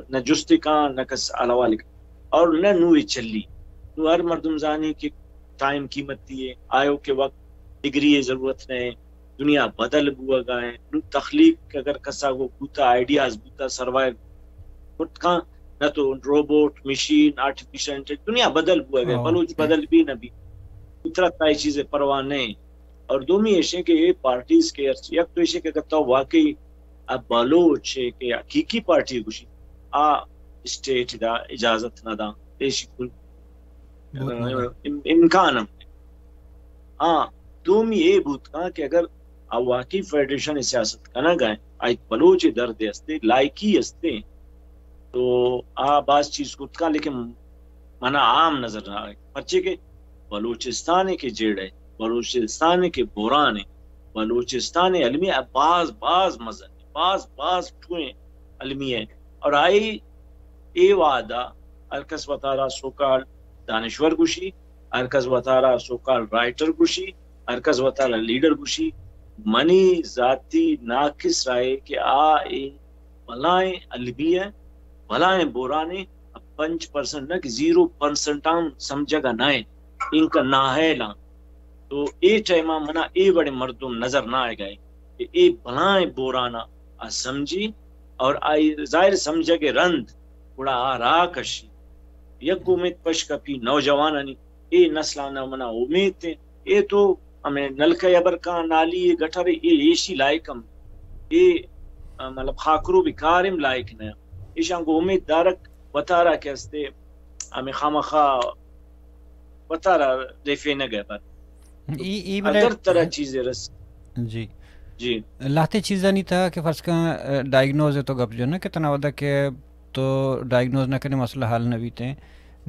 نہ جستے کاں نہ کس حال حوال کاں۔ اور نہ نوے چلی۔ نوں ہر مردم زانی کہ ٹائم قیمتی ہے، آیوکے وقت ڈگری ضرورت نہ ہے۔ دنیا بدل بوگا ہے۔ نوں تخلیق اگر کسا گو بوتا، آئیڈیاز بوتا، سروائیو کت کاں، نہ تو روبوٹ، مشین، آرٹیفیشل انٹیلیجنس، دنیا بدل بوگا ہے۔ بلوچ بدل بی نہ بی۔ فطرت ء اے چیزے پرواہ نہ۔ اور دومی ایشیں کہ اے پارٹیز کہ ہرچی، یک تو ایشیں کہ اگر تو واقعی اب بلوچ ہے کہ حقیقی پارٹی گوشی، آ اسٹیٹ دا اجازت نہ دا، ایشی کل ام-، امکان ہم۔ ہاں، دومی اے بوت کاں کہ اگر آ واقعی فیڈریشن سیاست کنگ ء، آئی بلوچ درد استے، لائکی استے، تو آ باز چیز کرت کاں، لیکن منا عام نظر نہ آئے۔ پرچے کہ بلوچستان کے جیڑ ہے، بلوچستان کے بحران ہے، بلوچستان المی باز، باز مزن، باز، باز ٹوئیں المی ہے۔ اور آئی اے وعدہ ہر کس وتارا سوکال دانشور گوشی، ہر کس وتارا سوکال رائٹر گوشی، ہر کس وتارا لیڈر گوشی۔ منی ذاتی ناقص رائے کہ آ اے بلائیں المی ہے، بلائیں بورانے، پنچ پرسنٹ نہ کہ زیرو پرسنٹ ہم سمجھگا نہ انت، انکا نااہل آں۔ تو اے ٹائما منا اے وڑیں مردم نظر نہ آئیگا کہ اے بلائیں بورانا آ سمجھی اور آئی ظاہر سمجھگے رند گڑا آ راہ کشی۔ یک امیت پش کپی نوجوانانی، اے نسلانا منا امیت ایں۔ اے تو ہمیں نلکہ ابر کاں نالی گٹر اے ایشی لائق ہم، اے، آ، مطلب خاکرو بکارم لائق نہ۔ ایشاں گوں امیت دارک وتارا کہ استے ہمیں خامخا وتارا ریفینگ ء بر۔ ای، ای بلے اگر ترا چیزے رس۔ جی۔ جی۔ لہتے چیزانی تہا کہ فرض کن، ڈائگنوز تو گپ جنہ کہ تنا ودا کہ تو ڈائگنوز نہ کنے مسئلہ حل نہ بیتے۔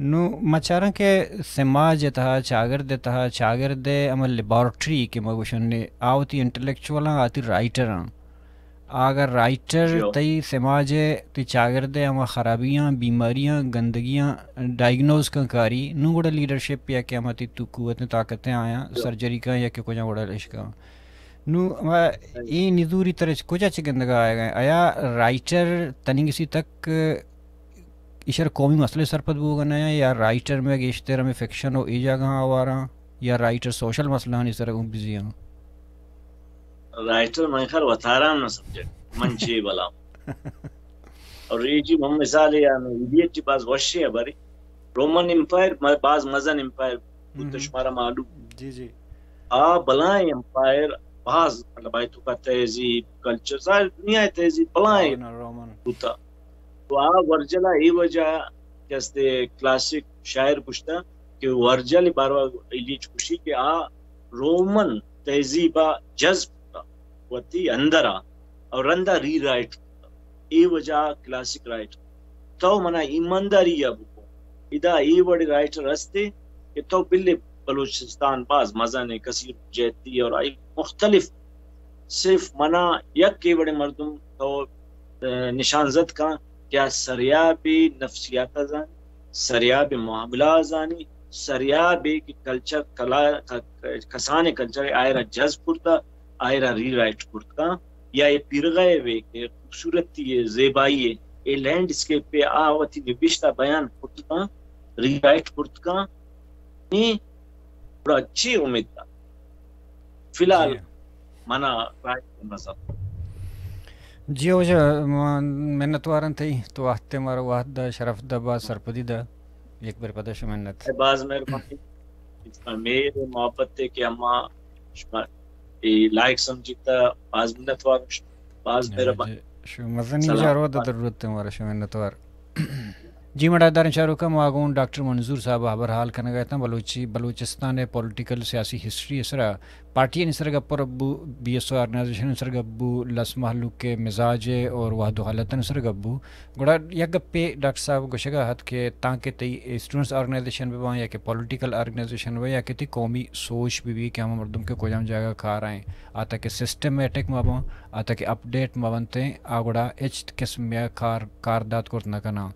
نو مچاراں کہ سماج تہا، چاگرد تہا، چاگرد ہما لیبارٹری کہ ما گوشن نے، آ وتی انٹلیکچولاں، آتی رائٹراں۔ اگر رائٹر جی۔ تئی سماج، تئی چاگرد ہما خرابیاں، بیماریاں، گندگیاں ڈائگنوز کن کاری، نو گڑا لیڈرشپ یا کہ ہما تئی تو قوت طاقت آیاں جی۔ سرجری کن یا کہ کجا گڑا اشکاں۔ نو ہما اے نزوری ترچ کجا چہ گندگا آئے گئے؟ آیا رائٹر تننگسی تک ایشر قومی مسئلے سرپد بوگا نہ یا رائٹر میں گیشتر ہمیں فکشن و اے جاگہ آواراں یا رائٹر سوشل مسئلہ آنی سر اون بزی ہاں؟ رائٹر من خیال وتارا ہم نہ سمجھے، من چی بلا۔ اور اے جی من مثال یا میں ایڈیٹ جی باز وشی ہے بری۔ رومن امپائر م-، باز مزن امپائر بوت ہم۔ شمارا معلوم۔ جی، جی۔ آ بلائیں امپائر باز، مطلب، آئی تو کا تہذیب، کلچر، ساری دنیا تہذیب بلائیں رومن، رومن۔ بوتا۔ تو آ ورجل ء اے وجہ کہ استے کلاسک شاعر گوشتہ کہ ورجل باروا ایلیچ گوشی کہ آ رومن تہذیب ء جذب کتا وتی اندر ء اور رندا ری رائٹ کتا۔ اے وجہ ء کلاسک رائٹ کتا۔ تو منا ایمانداری ء بکن۔ ادا اے وڑ رائٹر ہستے کہ تو بلے بلوچستان باز مزن ہے، کثیر جہتی اور آئی مختلف، صرف منا یک اے وڑیں مردم تو، ء، نشان زد کن کہ آ سریاب نفسیات ء زانی، سریاب معاملہ ء زانی، سریاب کہ کلچر کلا-، ک-، کسان کلچر آئرا جذب کرتا، آئرا ری رائٹ کرت کن، یا اے پیرغہ ء کہ خوبصورتی ء، زیبائی ء، اے لینڈ اسکیپ ء آ وتی نبشتہ بیان کرت کن، ری رائٹ کرت کن، ایں گڑا چی امید دار؟ فی الحال جی۔ منا رائٹ نظر۔ جی ہو جا، ما منتوار انت تئی، تو وقت مارا وقت دا، شرف دا، باز سرپدی دا۔ یک بر پدا شما منت۔ باز مہربانی۔ مہر محبت ہے کہ اما شما اے لائق سمجھتا، باز منتوار۔ باز مہربانی۔ جی، شما مزنی سلام۔ جارو دا ضرورت ہے مارا، شما منتوار۔ جی مڑاہداریں چاروکاں، ما گوں ڈاکٹر منظور صاحب ء ہبر حال کنگ ء اتاں۔ بلوچی، بلوچستان ء پولیٹیکل سیاسی ہسٹری ء سرا پارٹیانی سر گپ ء ربو، بی ایس او آرگنائزیشن سر گپ بو، لس مہلوک ء مزاج ء اور وہد و حالتانی سر گپ بو۔ گڑا یک گپے ڈاکٹر صاحب گوشگ ء ات کہ تانکہ تئی اسٹوڈنٹس آرگنائزیشن بہ باں یا کہ پولیٹیکل آرگنائزیشن بہ یا کہ تئی قومی سوچ بہ بی کہ ہما مردم کہ کجام جاگہ کار آئیں، آ تاکہ سسٹمیٹک مہ باں، آ تاکہ اپڈیٹ مہ بنتیں، آ گڑا ہچ قسم ء کار، کار دات کرت نہ کناں۔